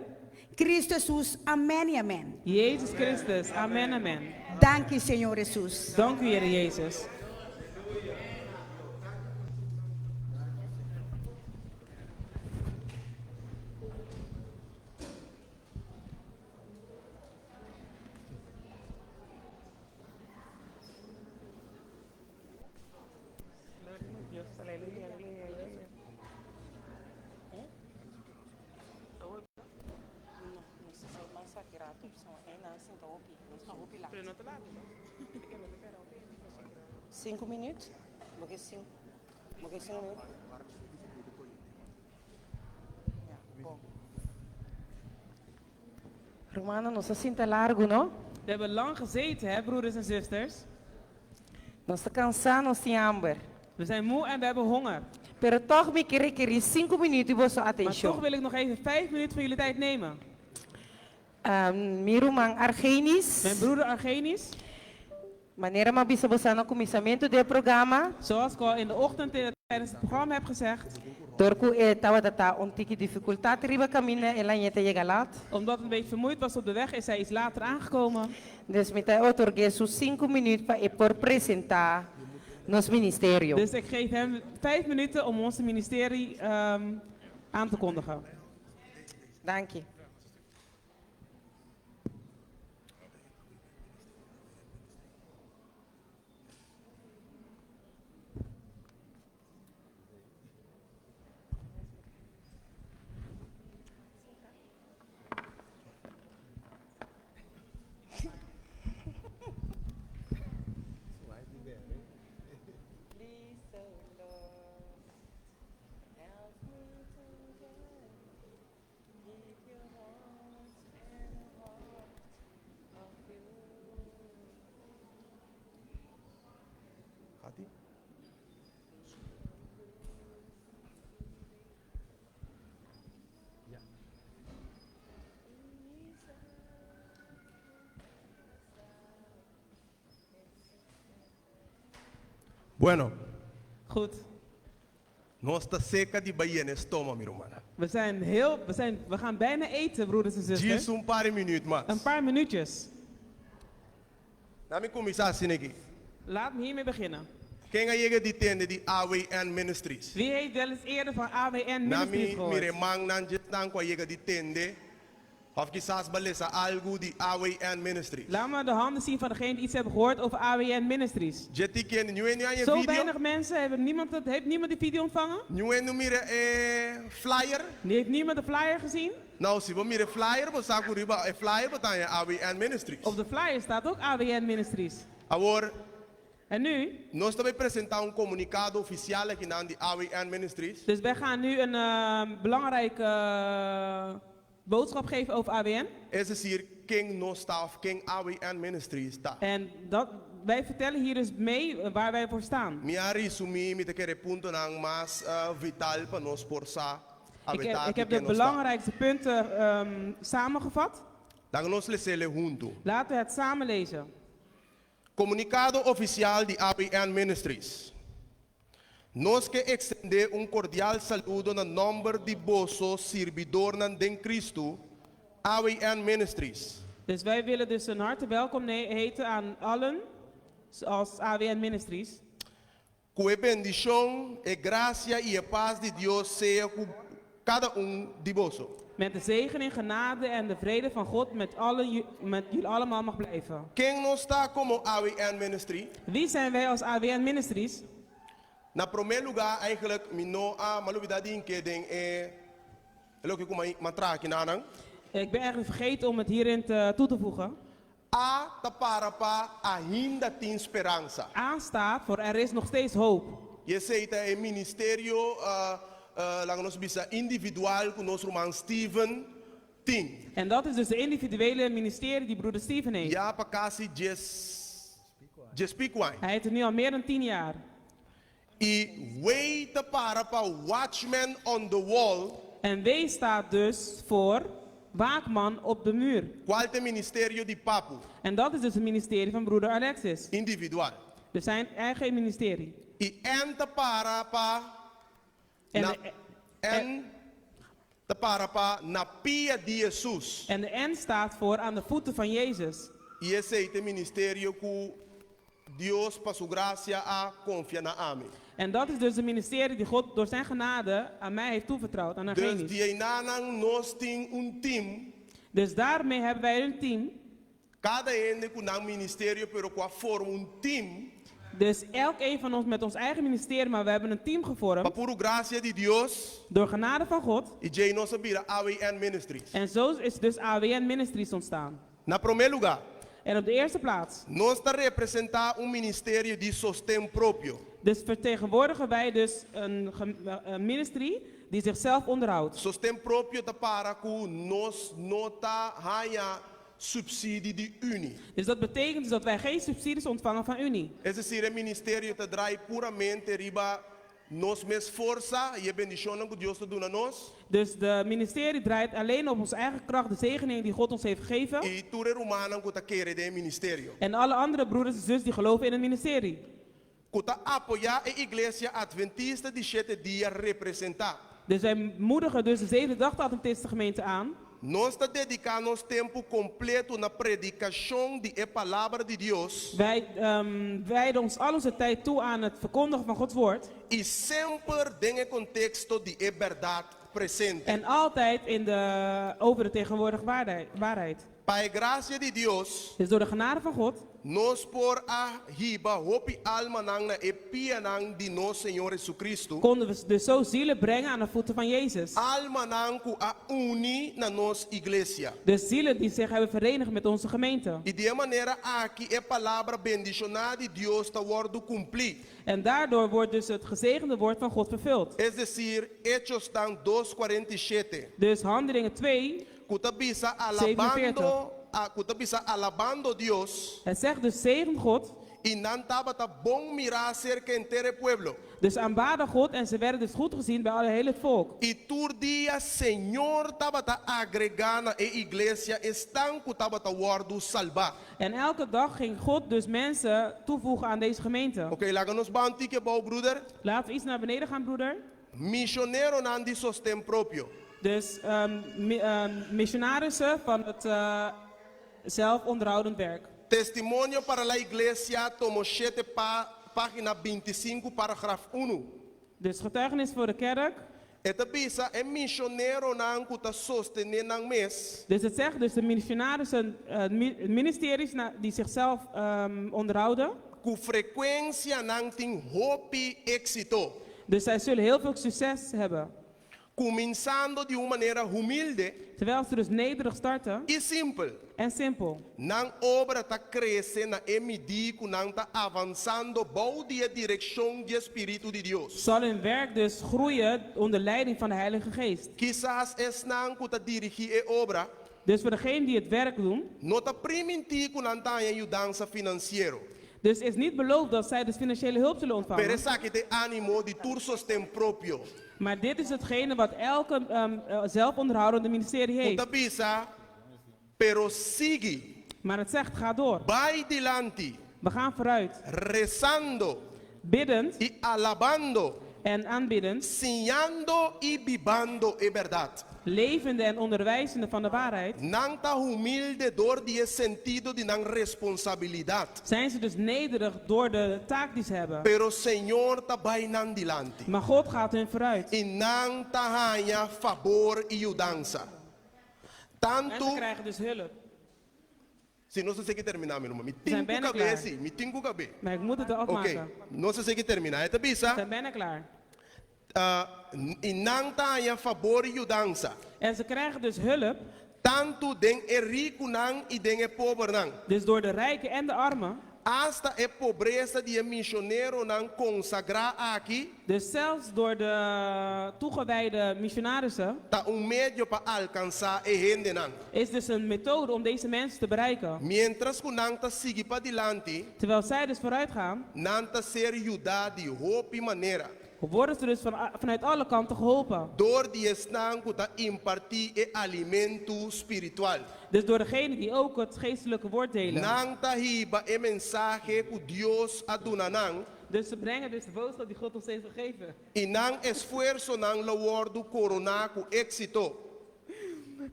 Cristo Jesus. Amen i amen. Jezus Christus. Amen, amen. Danki, Señor Jesus. Dank u, Heer Jezus. Sinku minüt? Bo ke sinku? Bo ke sinku minüt? Ja, bon. Rumannan, nos a sinta largu, no? We hebben lang gezeten, hè, broeders en zusters. Nos ta kansá, nos tin hamber. We zijn moe en we hebben honger. Pero tòg mi ke rekerí sinku minüt di boso Maar atenshon. toch wil ik nog even vijf minuten van jullie tijd nemen. Mi ruman Argenis. Mijn broeder Argenis. Manera mi a bisa boso na kuminsamentu di e programa. Zoals ik al in de ochtend in het. tijdens het programma heb gezegd, Dor ku e tabata ta un tiki difikultat riba kaminda el a ñeta yega lat. omdat het een beetje vermoeid was op de weg, is hij iets later aangekomen. Dus mi ta otorg'é su sinku minüt pa e por presentá nos ministerio. Dus ik geef hem 5 minuten om ons ministerie aan te kondigen. Danki. Bueno, Goed. nos ta serka di bai yena stoma, mi rumannan. We zijn heel, we zijn, we gaan bijna eten, broeders en zusters. Djis un par di minüt mas. Een paar minuutjes. Laga mi kuminsá asina aki. Laat me hiermee beginnen. Ken a yega di tende di AWN Ministries? Wie heeft wel eens eerder van AWN Na Ministries mi gehoord? mira e mannan dje esnan ku a yega di tende òf kisas bo a lesa algu di AWN Ministries. Laat me de handen zien van degenen die iets hebben gehoord over AWN Ministries. Dje tiki hende, niun hende a haña e Zo video? weinig mensen, hebben niemand, het, heeft niemand die video ontvangen? Niun hende mira e flyer? Heeft niemand de flyer gezien? Nou, si bo mira e flyer, bo sa ku riba e flyer bo ta haña AWN Ministries. Op de flyer staat ook AWN Ministries. Awor, En nu? nos ta bai presentá un komunikado ofisial akinan di AWN Ministries. Dus wij gaan nu een belangrijke boodschap geven over AWN. Es desir, ken nos ta òf ken AWN Ministries ta. En dat, wij vertellen hier dus mee waar wij voor staan. Mi a resumí, mi ta kere e puntonan mas vital pa nos por sa Ik heb, awetá ik di heb de ken nos ta. belangrijkste punten samengevat. Laga nos les'é huntu. Laten we het samen lezen. Komunikado ofisial di ABN Ministries. Nos ke ekstendé un kordial saludo na nòmber di boso sirbidornan den Kristu, ABN Ministries. Dus wij willen dus een harte welkom heten aan allen, als AWN Ministries. Ku e bendishon, e grasia i e pas di Dios sea ku kada un di boso. Met de zegening, genade en de vrede van God met, allen, met jullie allemaal mag blijven. Ken nos ta komo AWN Ministry? Wie zijn wij als AWN Ministries? Na promé lugá eigenlijk mi no a m'a lubidá di hink'é den e loke ku m'a traha aki nanan. Ik ben eigenlijk vergeten om het hierin te, toe te voegen. A ta para pa ainda tin speransa. A staat voor er is nog steeds hoop. I esei ta e ministerio, laga nos bisa, individual ku nos ruman Steven tin. En dat is dus de individuele ministerie die broeder Steven heeft. Ya pa kasi djes, djes piku aña. Hij heeft het nu al meer dan 10 jaar. I W ta para pa Watchman on the Wall. En W staat dus voor waakman op de muur. Kual ta e ministerio di Papu? En dat is dus het ministerie van broeder Alexis. Individual. Dus zijn eigen ministerie. I N ta para pa En na, de, N ta para pa na pia di Hesus. En de N staat voor aan de voeten van Jezus. I esei ta e ministerio ku Dios pa su grasia a konfia na ami. En dat is dus het ministerie die God door zijn genade aan mij heeft toevertrouwd, aan Dus Argenis. di einanan nos tin un team. Dus daarmee hebben wij een team. Kada hende ku nan ministerio pero ku a forma un team. Dus elk een van ons met ons eigen ministerie, maar we hebben een team gevormd. Pa puru grasia di Dios. Door genade van God. I djei nos a bira AWN Ministries. En zo is dus AWN Ministries ontstaan. Na promé lugá. En op de eerste plaats. Nos ta representá un ministerio di sosten propio. Dus vertegenwoordigen wij dus een een ministry die zichzelf onderhoudt. Sosten propio ta para ku nos no ta haña supsidi di Unie. Dus dat betekent dus dat wij geen subsidies ontvangen van Unie. Es desir, e ministerio ta draai puramente riba nos mes forsa i e bendishonnan ku Dios ta duna nos. Dus de ministerie draait alleen op onze eigen kracht, de zegening die God ons heeft gegeven. I tur e rumannan ku ta kere den e ministerio. En alle andere broeders en zussen die geloven in het ministerie. Ku ta apoyá e Iglesia Adventista di Shete Dia representá. Dus wij moedigen dus de Zevende Dag Adventisten gemeente aan. Nos ta dediká nos tempu kompleto na predikashon di e Palabra di Dios. Wij wijden ons al onze tijd toe aan het verkondigen van Gods woord. I semper den e konteksto di e bèrdat presente. En altijd in de, over de tegenwoordige waarheid. Pa e grasia di Dios. Dus door de genade van God. Nos por a hiba hopi almanan na e pianan di nos Señor Jesucristo. Konden we dus zo zielen brengen aan de voeten van Jezus. Almanan ku a uni na nos iglesia. Dus zielen die zich hebben verenigd met onze gemeente. I di e manera aki e palabra bendishoná di Dios ta wòrdu kumplí. En daardoor wordt dus het gezegende woord van God vervuld. Es desir, Echosnan dos 47. Dus Handelingen 2, Ku ta bisa 47. alabando a ku ta bisa alabando Dios. Het zegt dus zegen God. I nan tabata bon mirá serka henter e pueblo. Dus aanbaden God en ze werden dus goed gezien bij alle heel het volk. I tur dia Señor tabata agregá na e iglesia esnan ku tabata wòrdu salbá. En elke dag ging God dus mensen toevoegen aan deze gemeente. Oké, laga nos ban un tiki abou, broeder. Laten we iets naar beneden gaan, broeder. Misioneronan di sosten propio. Dus missionarissen van het zelfonderhoudend werk. Testimonio para la Iglesia, tomo shete pa, página 25, paragraf unu. Dus getuigenis voor de kerk. E ta bisa e misioneronan ku ta sostené nan mes. Dus het zegt dus de missionarissen, ministeries die zichzelf onderhouden. Ku frekuensia nan tin hopi éksito. Dus zij zullen heel veel succes hebben. Kuminsando di un manera humilde. Terwijl ze dus nederig starten. I simpel. En simpel. Nan obra ta krese na e midí ku nan ta avansando bou di e direkshon di e spiritu di Dios. Zal hun werk dus groeien onder leiding van de Heilige Geest. Kisas esnan ku ta dirigí e obra. Dus voor degenen die het werk doen. No ta primintí ku nan ta haña yudansa finansiero. Dus is niet beloofd dat zij dus financiële hulp zullen ontvangen. Pero esaki ta e ánimo di tur sosten propio. Maar dit is hetgene wat elke zelfonderhoudende ministerie Ku heeft. ta bisa, Pero sigui. Maar het zegt, ga door. Bai dilanti. We gaan vooruit. Rezando. Biddend. I alabando. En aanbiddend. Siñando i bibando e bèrdat. Levende en onderwijzende van de waarheid. Nan ta humilde dor di e sentido di nan responsabilidat. Zijn ze dus nederig door de taak die ze hebben. Pero Señor ta bai nan dilanti. Maar God gaat hun vooruit. I nan ta haña fabor i yudansa. En Tantu. ze krijgen dus hulp. Si nos a sigui terminá mi ruman. Mi We tin zijn ku bijna kab'é klaar. si, mi tin ku kab'é. Maar ik moet het eraf Oké, maken. nos a sigui terminá. E ta bisa. We zijn bijna klaar. I nan ta haña fabor i yudansa. En ze krijgen dus hulp. Tantu den e rikunan i den e pobernan. Dus door de rijken en de armen. Asta e pobresa di e misioneronan konsagrá aki. Dus zelfs door de toegewijde missionarissen. Ta un medio pa alkansá e hendenan. Is dus een methode om deze mensen te bereiken. Miéntras ku nan ta sigui padilanti. Terwijl zij dus vooruit gaan. Nan ta ser yudá di hopi manera. Worden ze dus vanuit alle kanten geholpen. Dor di esnan ku ta impartí e alimentu spiritual. Dus door degene die ook het geestelijke woord delen. Nan ta hiba e mensahe ku Dios a duna nan. Dus ze brengen dus de boodschap die God ons heeft gegeven. I nan esfuersonan lo wòrdu koroná ku éksito.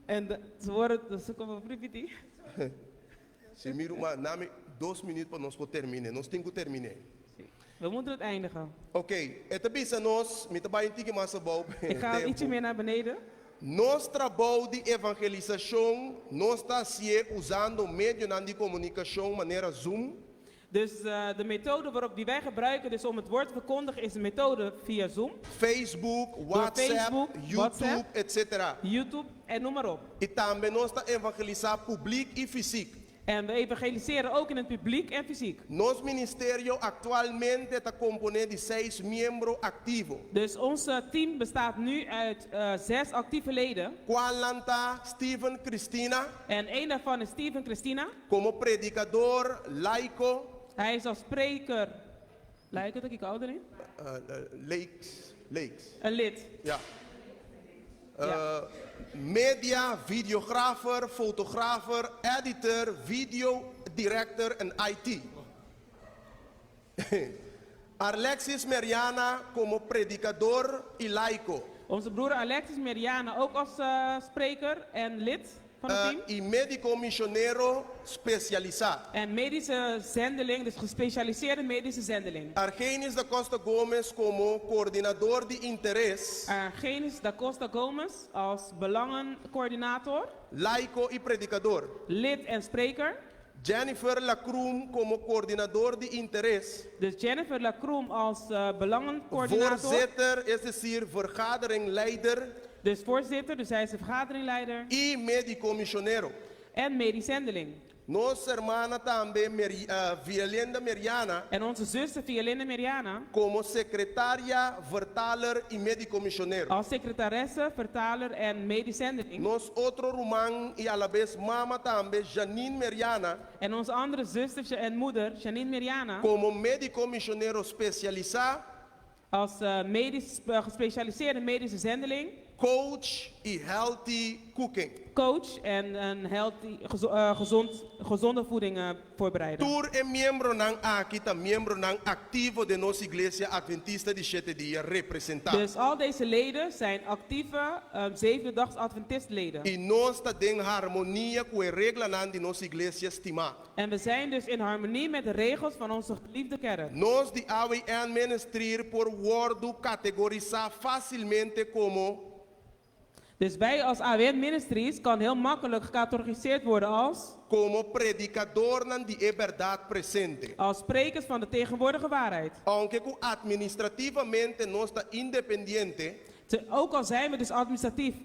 En de, ze worden, dus ze komen repetí. Si mi ruman, nami dos minüt pa nos por terminé. Nos tin ku terminé. We moeten het eindigen. Ok, e ta bisa nos, mi ta bai un tiki mas abou. Ik ga ietsje meer naar beneden. Nos trabou di evangelisashon nos ta hasié usando medionan di komunikashon manera Zoom. Dus de methode waarop die wij gebruiken dus om het woord te verkondigen is de methode via Zoom. Facebook, Door WhatsApp, Facebook, YouTube, WhatsApp, etcétera. YouTube en noem maar op. I tambe nos ta evangelisá publik i fysiek. En we evangeliseren ook in het publiek en fysiek. Nos ministerio aktualmente ta komponé di seis miembro aktivo. Dus ons team bestaat nu uit zes actieve leden. Kualnan ta Steven Christina. En één daarvan is Steven Christina. Komo predikador laiko. Hij is als spreker. Laiko ta kiko ouderling? Lakes, lakes. Een lid. Ja. Media, videografer, fotografer, editor, video director en IT. Arlexis Meriana komo predikador i laiko. Onze broer Alexis Meriana ook als spreker en lid van het team. I médiko misionero spesialisá. En medische zendeling, dus gespecialiseerde medische zendeling. Argenis da Costa Gomez komo koordinador di interes. Argenis da Costa Gomez als belangencoördinator. Laiko i predikador. Lid en spreker. Jennifer Lacroom komo koordinador di interes. Dus Jennifer Lacroom als belangencoördinator. Voorzitter, es desir vergaderingleider. Dus voorzitter, dus hij is de vergaderingleider. I médiko misionero. En medisch zendeling. Nos hermana tambe Violenda Meriana. En onze zuster Violenda Meriana. Komo sekretaria, vertaler i médiko misionero. Als secretaresse, vertaler en medisch zendeling. Nos otro ruman i alabes mama tambe Janine Meriana. En onze andere zuster en moeder Janine Meriana. Komo médiko misionero spesialisá. Als medisch gespecialiseerde medische zendeling. Coach i healthy cooking. Coach en een healthy, gezond, gezonde voeding voorbereiden. Tur e miembronan aki ta miembronan aktivo den nos Iglesia Adventista di Shete Dia representá. Dus al deze leden zijn actieve Zevende-dags Adventistleden. I nos ta den harmonia ku e reglanan di nos Iglesia stimá. En we zijn dus in harmonie met de regels van onze geliefde kerk. Nos di AWN Ministry por wòrdu kategorisá fásilmente komo. Dus wij als AWN Ministries kan heel makkelijk gecategoriseerd worden als. Komo predikadornan di e bèrdat presente. Als sprekers van de tegenwoordige waarheid. Ounke ku atministrativamente nos ta independiente. Te, ook al zijn we dus administratief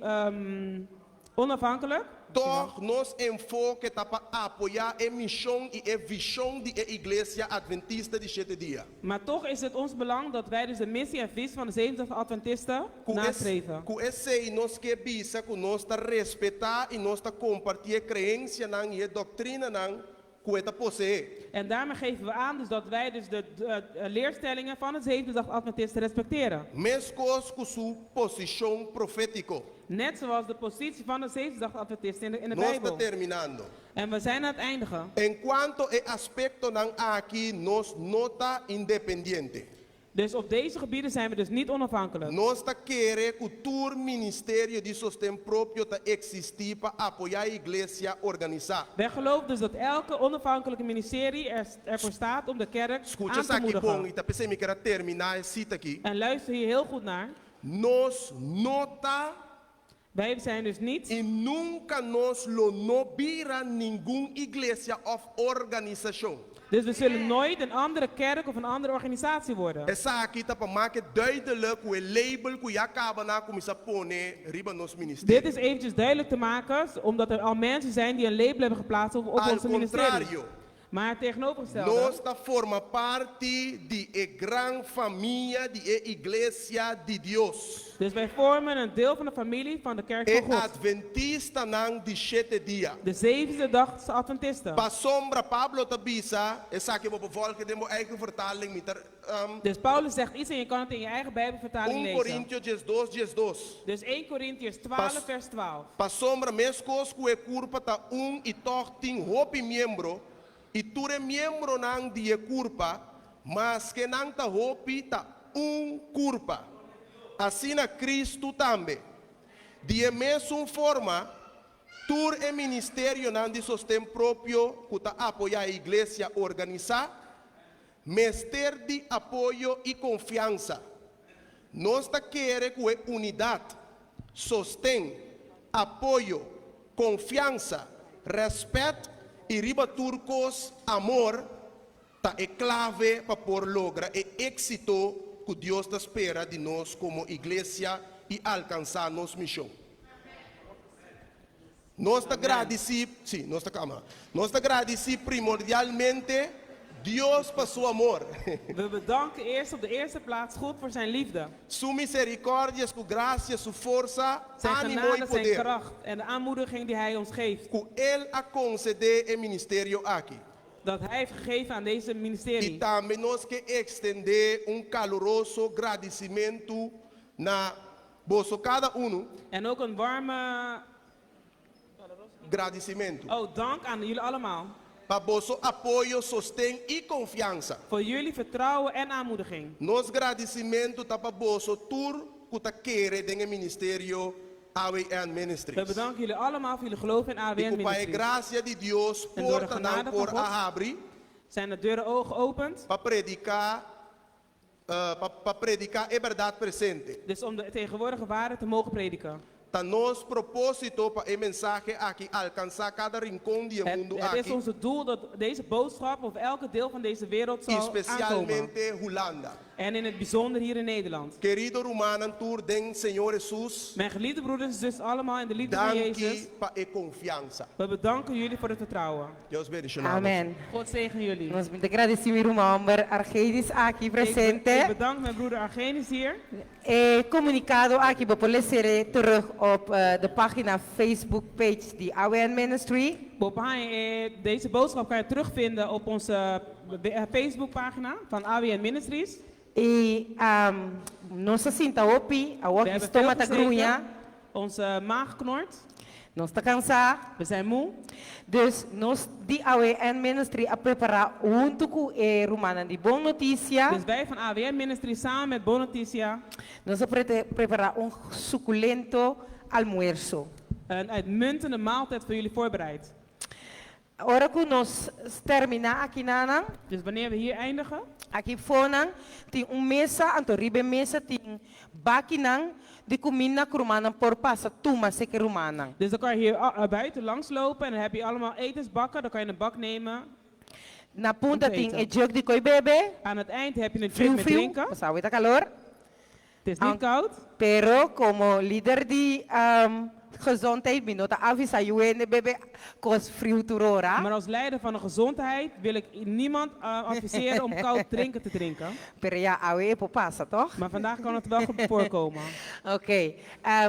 onafhankelijk. Tòg nos enfoke ta pa apoyá e mishon i e vishon di e Iglesia Adventista di Shete Dia. Maar toch is het ons belang dat wij dus de missie en visie van de Zevende Adventisten Ku nastreven. Ku esei nos ke bisa ku nos ta respetá i nos ta kompartí e kreensianan i e doktrinanan ku e ta poseé. En daarmee geven we aan dus dat wij dus de leerstellingen van de Zevende Adventisten respecteren. Meskos ku su posishon profétiko. Net zoals de positie van de Zevende Adventisten in de, in de Nos ta Bijbel. terminando. En we zijn aan het eindigen. En kuanto e aspektonan aki nos no ta independiente. Dus op deze gebieden zijn we dus niet onafhankelijk. Nos ta kere ku tur ministerio di sosten propio ta eksistí pa apoyá e iglesia organisá. Wij geloven dus dat elke onafhankelijke ministerie er, ervoor staat om de kerk Skucha aan te esaki bon moedigen. i ta p'esei mi ker a terminá e sita aki. En luister hier heel goed naar. Nos no ta Wij zijn dus niet i nunka nos lo no bira ningun iglesia òf organisashon. Dus we zullen nooit een andere kerk of een andere organisatie worden. Esaki ta pa make duidelijk ku e label ku ya kaba nan a kuminsá pone riba nos ministerio. Dit is eventjes duidelijk te maken, omdat er al mensen zijn die een label hebben geplaatst op, op Al onze ministerie. kontrario, Maar het tegenovergestelde, nos ta forma parti di e gran famia di e Iglesia di Dios. dus wij vormen een deel van de familie van de kerk E van God. Adventistanan di shete dia. De zevende dag Adventisten. Pasobra Pablo ta bisa, esaki bo por volg den bo eigen vertaling, mi ta Dus Paulus zegt iets en je kan het in je eigen Bijbelvertaling 1 lezen. Corintio 12, 12. Dus 1 Corinthiërs 12 vers 12. Pasobra meskos ku e kurpa ta un i tòg tin hopi miembro, i tur e miembronan di e kurpa, maske nan ta hopi, ta un kurpa. Asina Kristu tambe. Di e mesun forma, tur e ministerionan di sosten propio ku ta apoyá e iglesia organisá, mester di apoyo i konfiansa. Nos ta kere ku e unidat, sosten, apoyo, konfiansa, rèspèt i riba tur kos amor ta e klave pa por logra e éksito ku Dios ta spera di nos komo iglesia i alkansá nos mishon. Nos ta gradisí, sí, nos ta kama. Nos ta gradisí primordialmente Dios pa su amor. We bedanken eerst op de eerste plaats God voor zijn liefde. Su miserikòrdia, su grasia, su forsa, Zijn ánimo i genade, zijn poder. kracht en de aanmoediging die Hij ons geeft. Ku El a konsedé e ministerio aki. Dat Hij heeft gegeven aan deze I ministerie. tambe nos ke ekstendé un kaluroso gradisimentu na boso kada unu. En ook een warme Gradisimentu. oh, dank aan jullie allemaal. Pa boso apoyo, sosten i konfiansa. Voor jullie vertrouwen en aanmoediging. Nos gradisimentu ta pa boso tur ku ta kere den e ministerio AWN We Ministries. bedanken jullie allemaal voor jullie geloof in I AWN ku pa e Ministries. grasia di Dios En door de portanan genade van por a God habri zijn de deuren ogen geopend. pa prediká pa pa prediká e bèrdat presente. Dus om de tegenwoordige waarheid te mogen prediken. Ta nos propósito pa e mensahe aki alkansá kada rinkon di e Het, mundu het is aki ons doel dat deze boodschap of elke deel van deze wereld i zal aankomen. spesialmente Hulanda. En in het bijzonder hier in Nederland. Kerido rumannan tur den Señor Hesus, Mijn geliefde broeders en zussen allemaal in de liefde van Jezus. danki pa e konfiansa. We bedanken jullie voor het vertrouwen. Dios bendishoná boso. Amen. God zegen jullie. Nos ta gradisí mi ruman hòmber Argedis aki Ik, presente. ik bedank mijn broeder Argenis hier. E komunikado aki bo por les'é terug op eh, de pagina Facebook page di AWN Ministry. Bo por haña, eh, deze boodschap kan je terugvinden op onze eh, Facebookpagina van AWN Ministries. I um, nos a sinta hopi, awor We hebben veel stoma ta gruña, gezeten. Onze maag knort. nos ta kansá. We zijn moe. Dus nos di AWN Ministry a prepará huntu ku e rumannan di Bon Notisia. Dus wij van AWN Ministry samen met Bon Noticia Nos a prepará un sukulento almuerso. een uitmuntende maaltijd voor jullie voorbereid. Ora ku nos terminá aki nanan, Dus wanneer we hier eindigen, aki fonan tin un mesa, anto riba e mesa tin bakinan di kuminda ku rumannan por pasa tuma seke rumannan. Dus dan kan je hier buiten langslopen en dan heb je allemaal etensbakken. Dan kan je een bak nemen. Na punta Om te tin eten. e jug di koi bebe, Aan het eind heb je een jug friu met friu, drinken. pasobra awe ta kalor. Het is niet koud. Pero komo lider di gezondheid mi no ta avisa yu hende bebe kos friu tur ora. Maar als leider van de gezondheid wil ik niemand adviseren om koud drinken te drinken. Pero ya awe e por pasa, toch? Maar vandaag kan het wel voorkomen. Oké.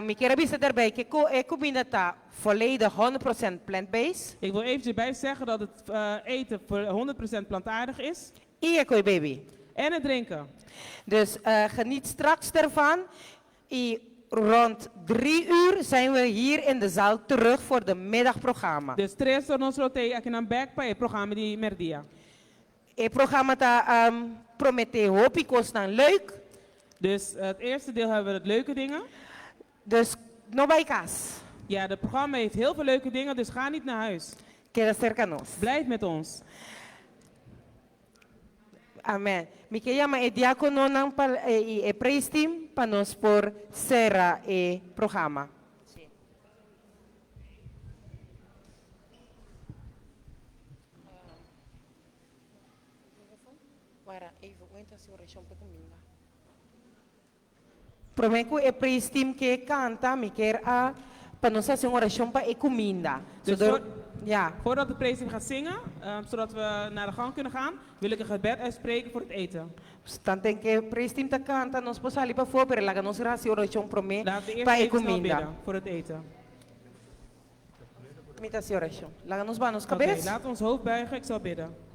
Mi kier a bisa daarbij ku e kuminda ta volledig 100% plant-based. Ik wil eventjes bij zeggen dat het eten voor 100% plantaardig is. I e koi bebi. En het drinken. Dus geniet straks ervan. I rond 3 uur zijn we hier in de zaal terug voor de middagprogramma. Dus tres or nos lo tei akinan bek pa e programma di merdia. E programma ta um, promete hopi kosnan leuk. Dus het eerste deel hebben we het leuke dingen. Dus no bai kas. Ja, het programma heeft heel veel leuke dingen, dus ga niet naar huis. Keda serka nos. Blijf met ons. Amen. Mi ke yama e diakononan pa i e praise team pa nos por sera e programa. Promé ku e praise team ke kanta, mi kier a pa nos hasi un orashon pa e kuminda. Dus So voor, ja. voordat de praise team gaat zingen, zodat we naar de gang kunnen gaan, wil ik een gebed uitspreken voor het eten. Tanten ke praise team ta kanta, nos por sali pafó, pero laga nos hasi orashon promé Laten we eerst pa e even snel kuminda. bidden voor het eten. Mi ta hasi orashon. Laga nos baha nos Oké, kabes. laten we ons hoofd buigen, ik zal bidden.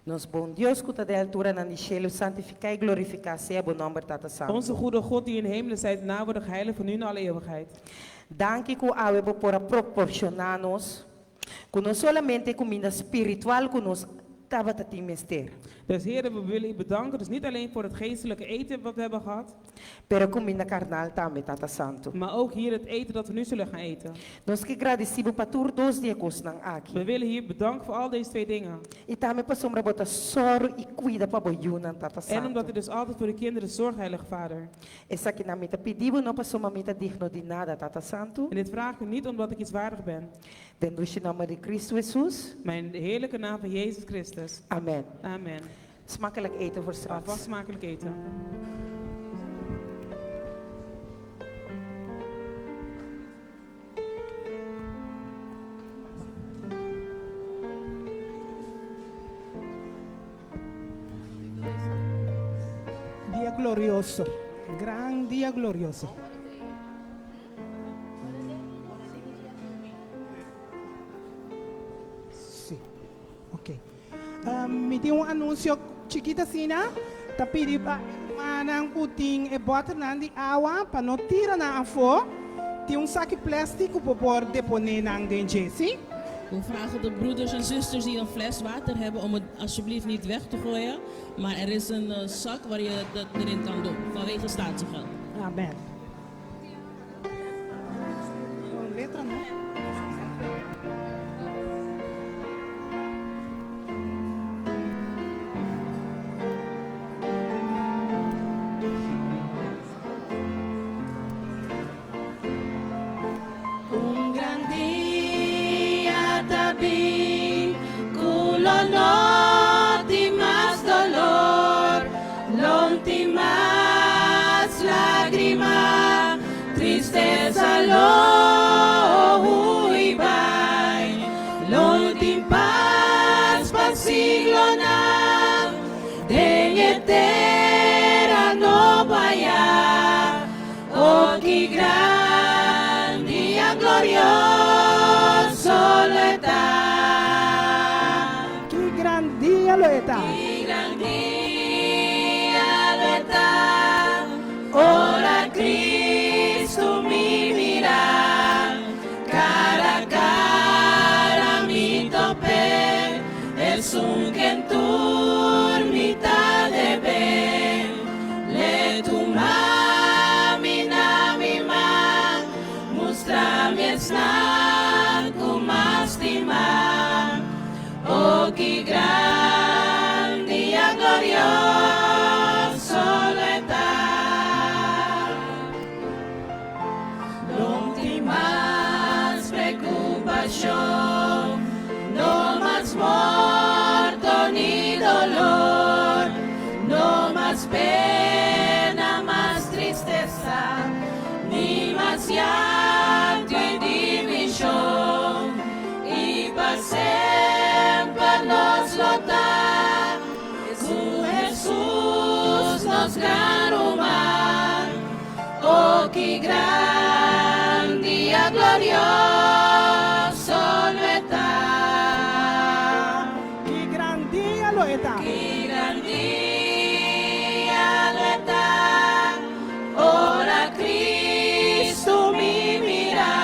Nos bon Dios ku ta den alturanan di shelu, santifiká i glorifiká sea bo nòmber, Tata Santu. Onze goede God die in hemelen zijt, naam worde geheiligd van nu en alle eeuwigheid. Danki ku awe bo por a proporshoná nos ku no solamente kuminda spiritual ku nos tabata tin mester. Dus Heere, we willen u bedanken, dus niet alleen voor het geestelijke eten wat we hebben gehad, Pero kuminda karnal tambe, Tata Santu. maar ook hier het eten dat we nu zullen gaan eten. Nos ke gradisí bo pa tur dos di e kosnan aki. We willen hier bedanken voor al deze twee dingen. I tambe pasobra bo ta sòru i kuida pa bo yunan, Tata En omdat Santu. u dus altijd voor de kinderen zorgt, Heilige Vader. Esakinan mi ta pidi bo no pasobra mi ta digno di nada, Tata Santu. En dit vraag ik u niet omdat ik iets waardig ben. Den dushi nòmber di Kristu Hesus. Mijn heerlijke naam van Jezus Christus. Amen. Amen. Smakelijk eten voor straks. Alvast smakelijk eten. Dia glorioso, gran dia glorioso. Sí, ok. Um, mi tin un anuncio chikito asina, ta pidi pa e rumannan ku tin e bòternan di awa pa no tira nan afó, tin un saki plastic ku bo por deponé nan den dje, sí? We vragen de broeders en zusters die een fles water hebben om het alsjeblieft niet weg te gooien. Maar er is een eh, zak waar je dat erin kan doen vanwege statiegeld. Amen. Letra, no? Un gran dia ta bin, ku lo no tin mas dolor, lo n'tin mas lágrima, tristesa lo hui bai, lo tin pas pa siglonan, den e tera nobo aya. Oh, ki gran dia glorioso lo ta. Ki gran dia lo ta. Ki gran dia lo ta. Ora Cristo mi mira, cara a cara mi top'é, esun ken tur mi ta debe. L'e tuma mi na mi man, mustra mi esnan ku m'a stima. Oh, ki gran dia glorioso lo ta. No tin mas preokupashon, no mas morto ni dolor, no mas pena, mas tristesa, ni mas llanto i divishon, i pa semper nos lo ta, ku Jesus nos gran ruman. Oh, ki gran dia glorioso lo ta. Ki gran dia lo ta. Ki gran dia lo ta. Ora Cristo mi mira,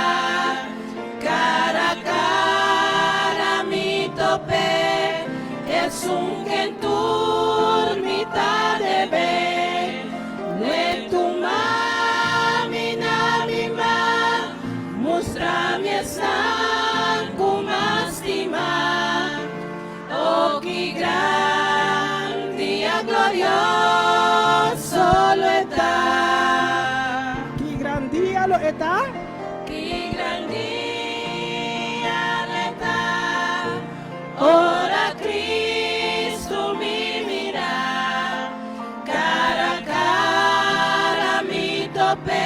cara a cara mi top'é, esun ken tur mi ta debe. L'e tuma mi na mi man, mustra mi esnan ku m'a stima. Oh, ki gran dia glorioso lo ta. Ki gran dia lo ta. Ki gran dia lo ta. Ora Cristo mi mira, cara a cara mi top'é.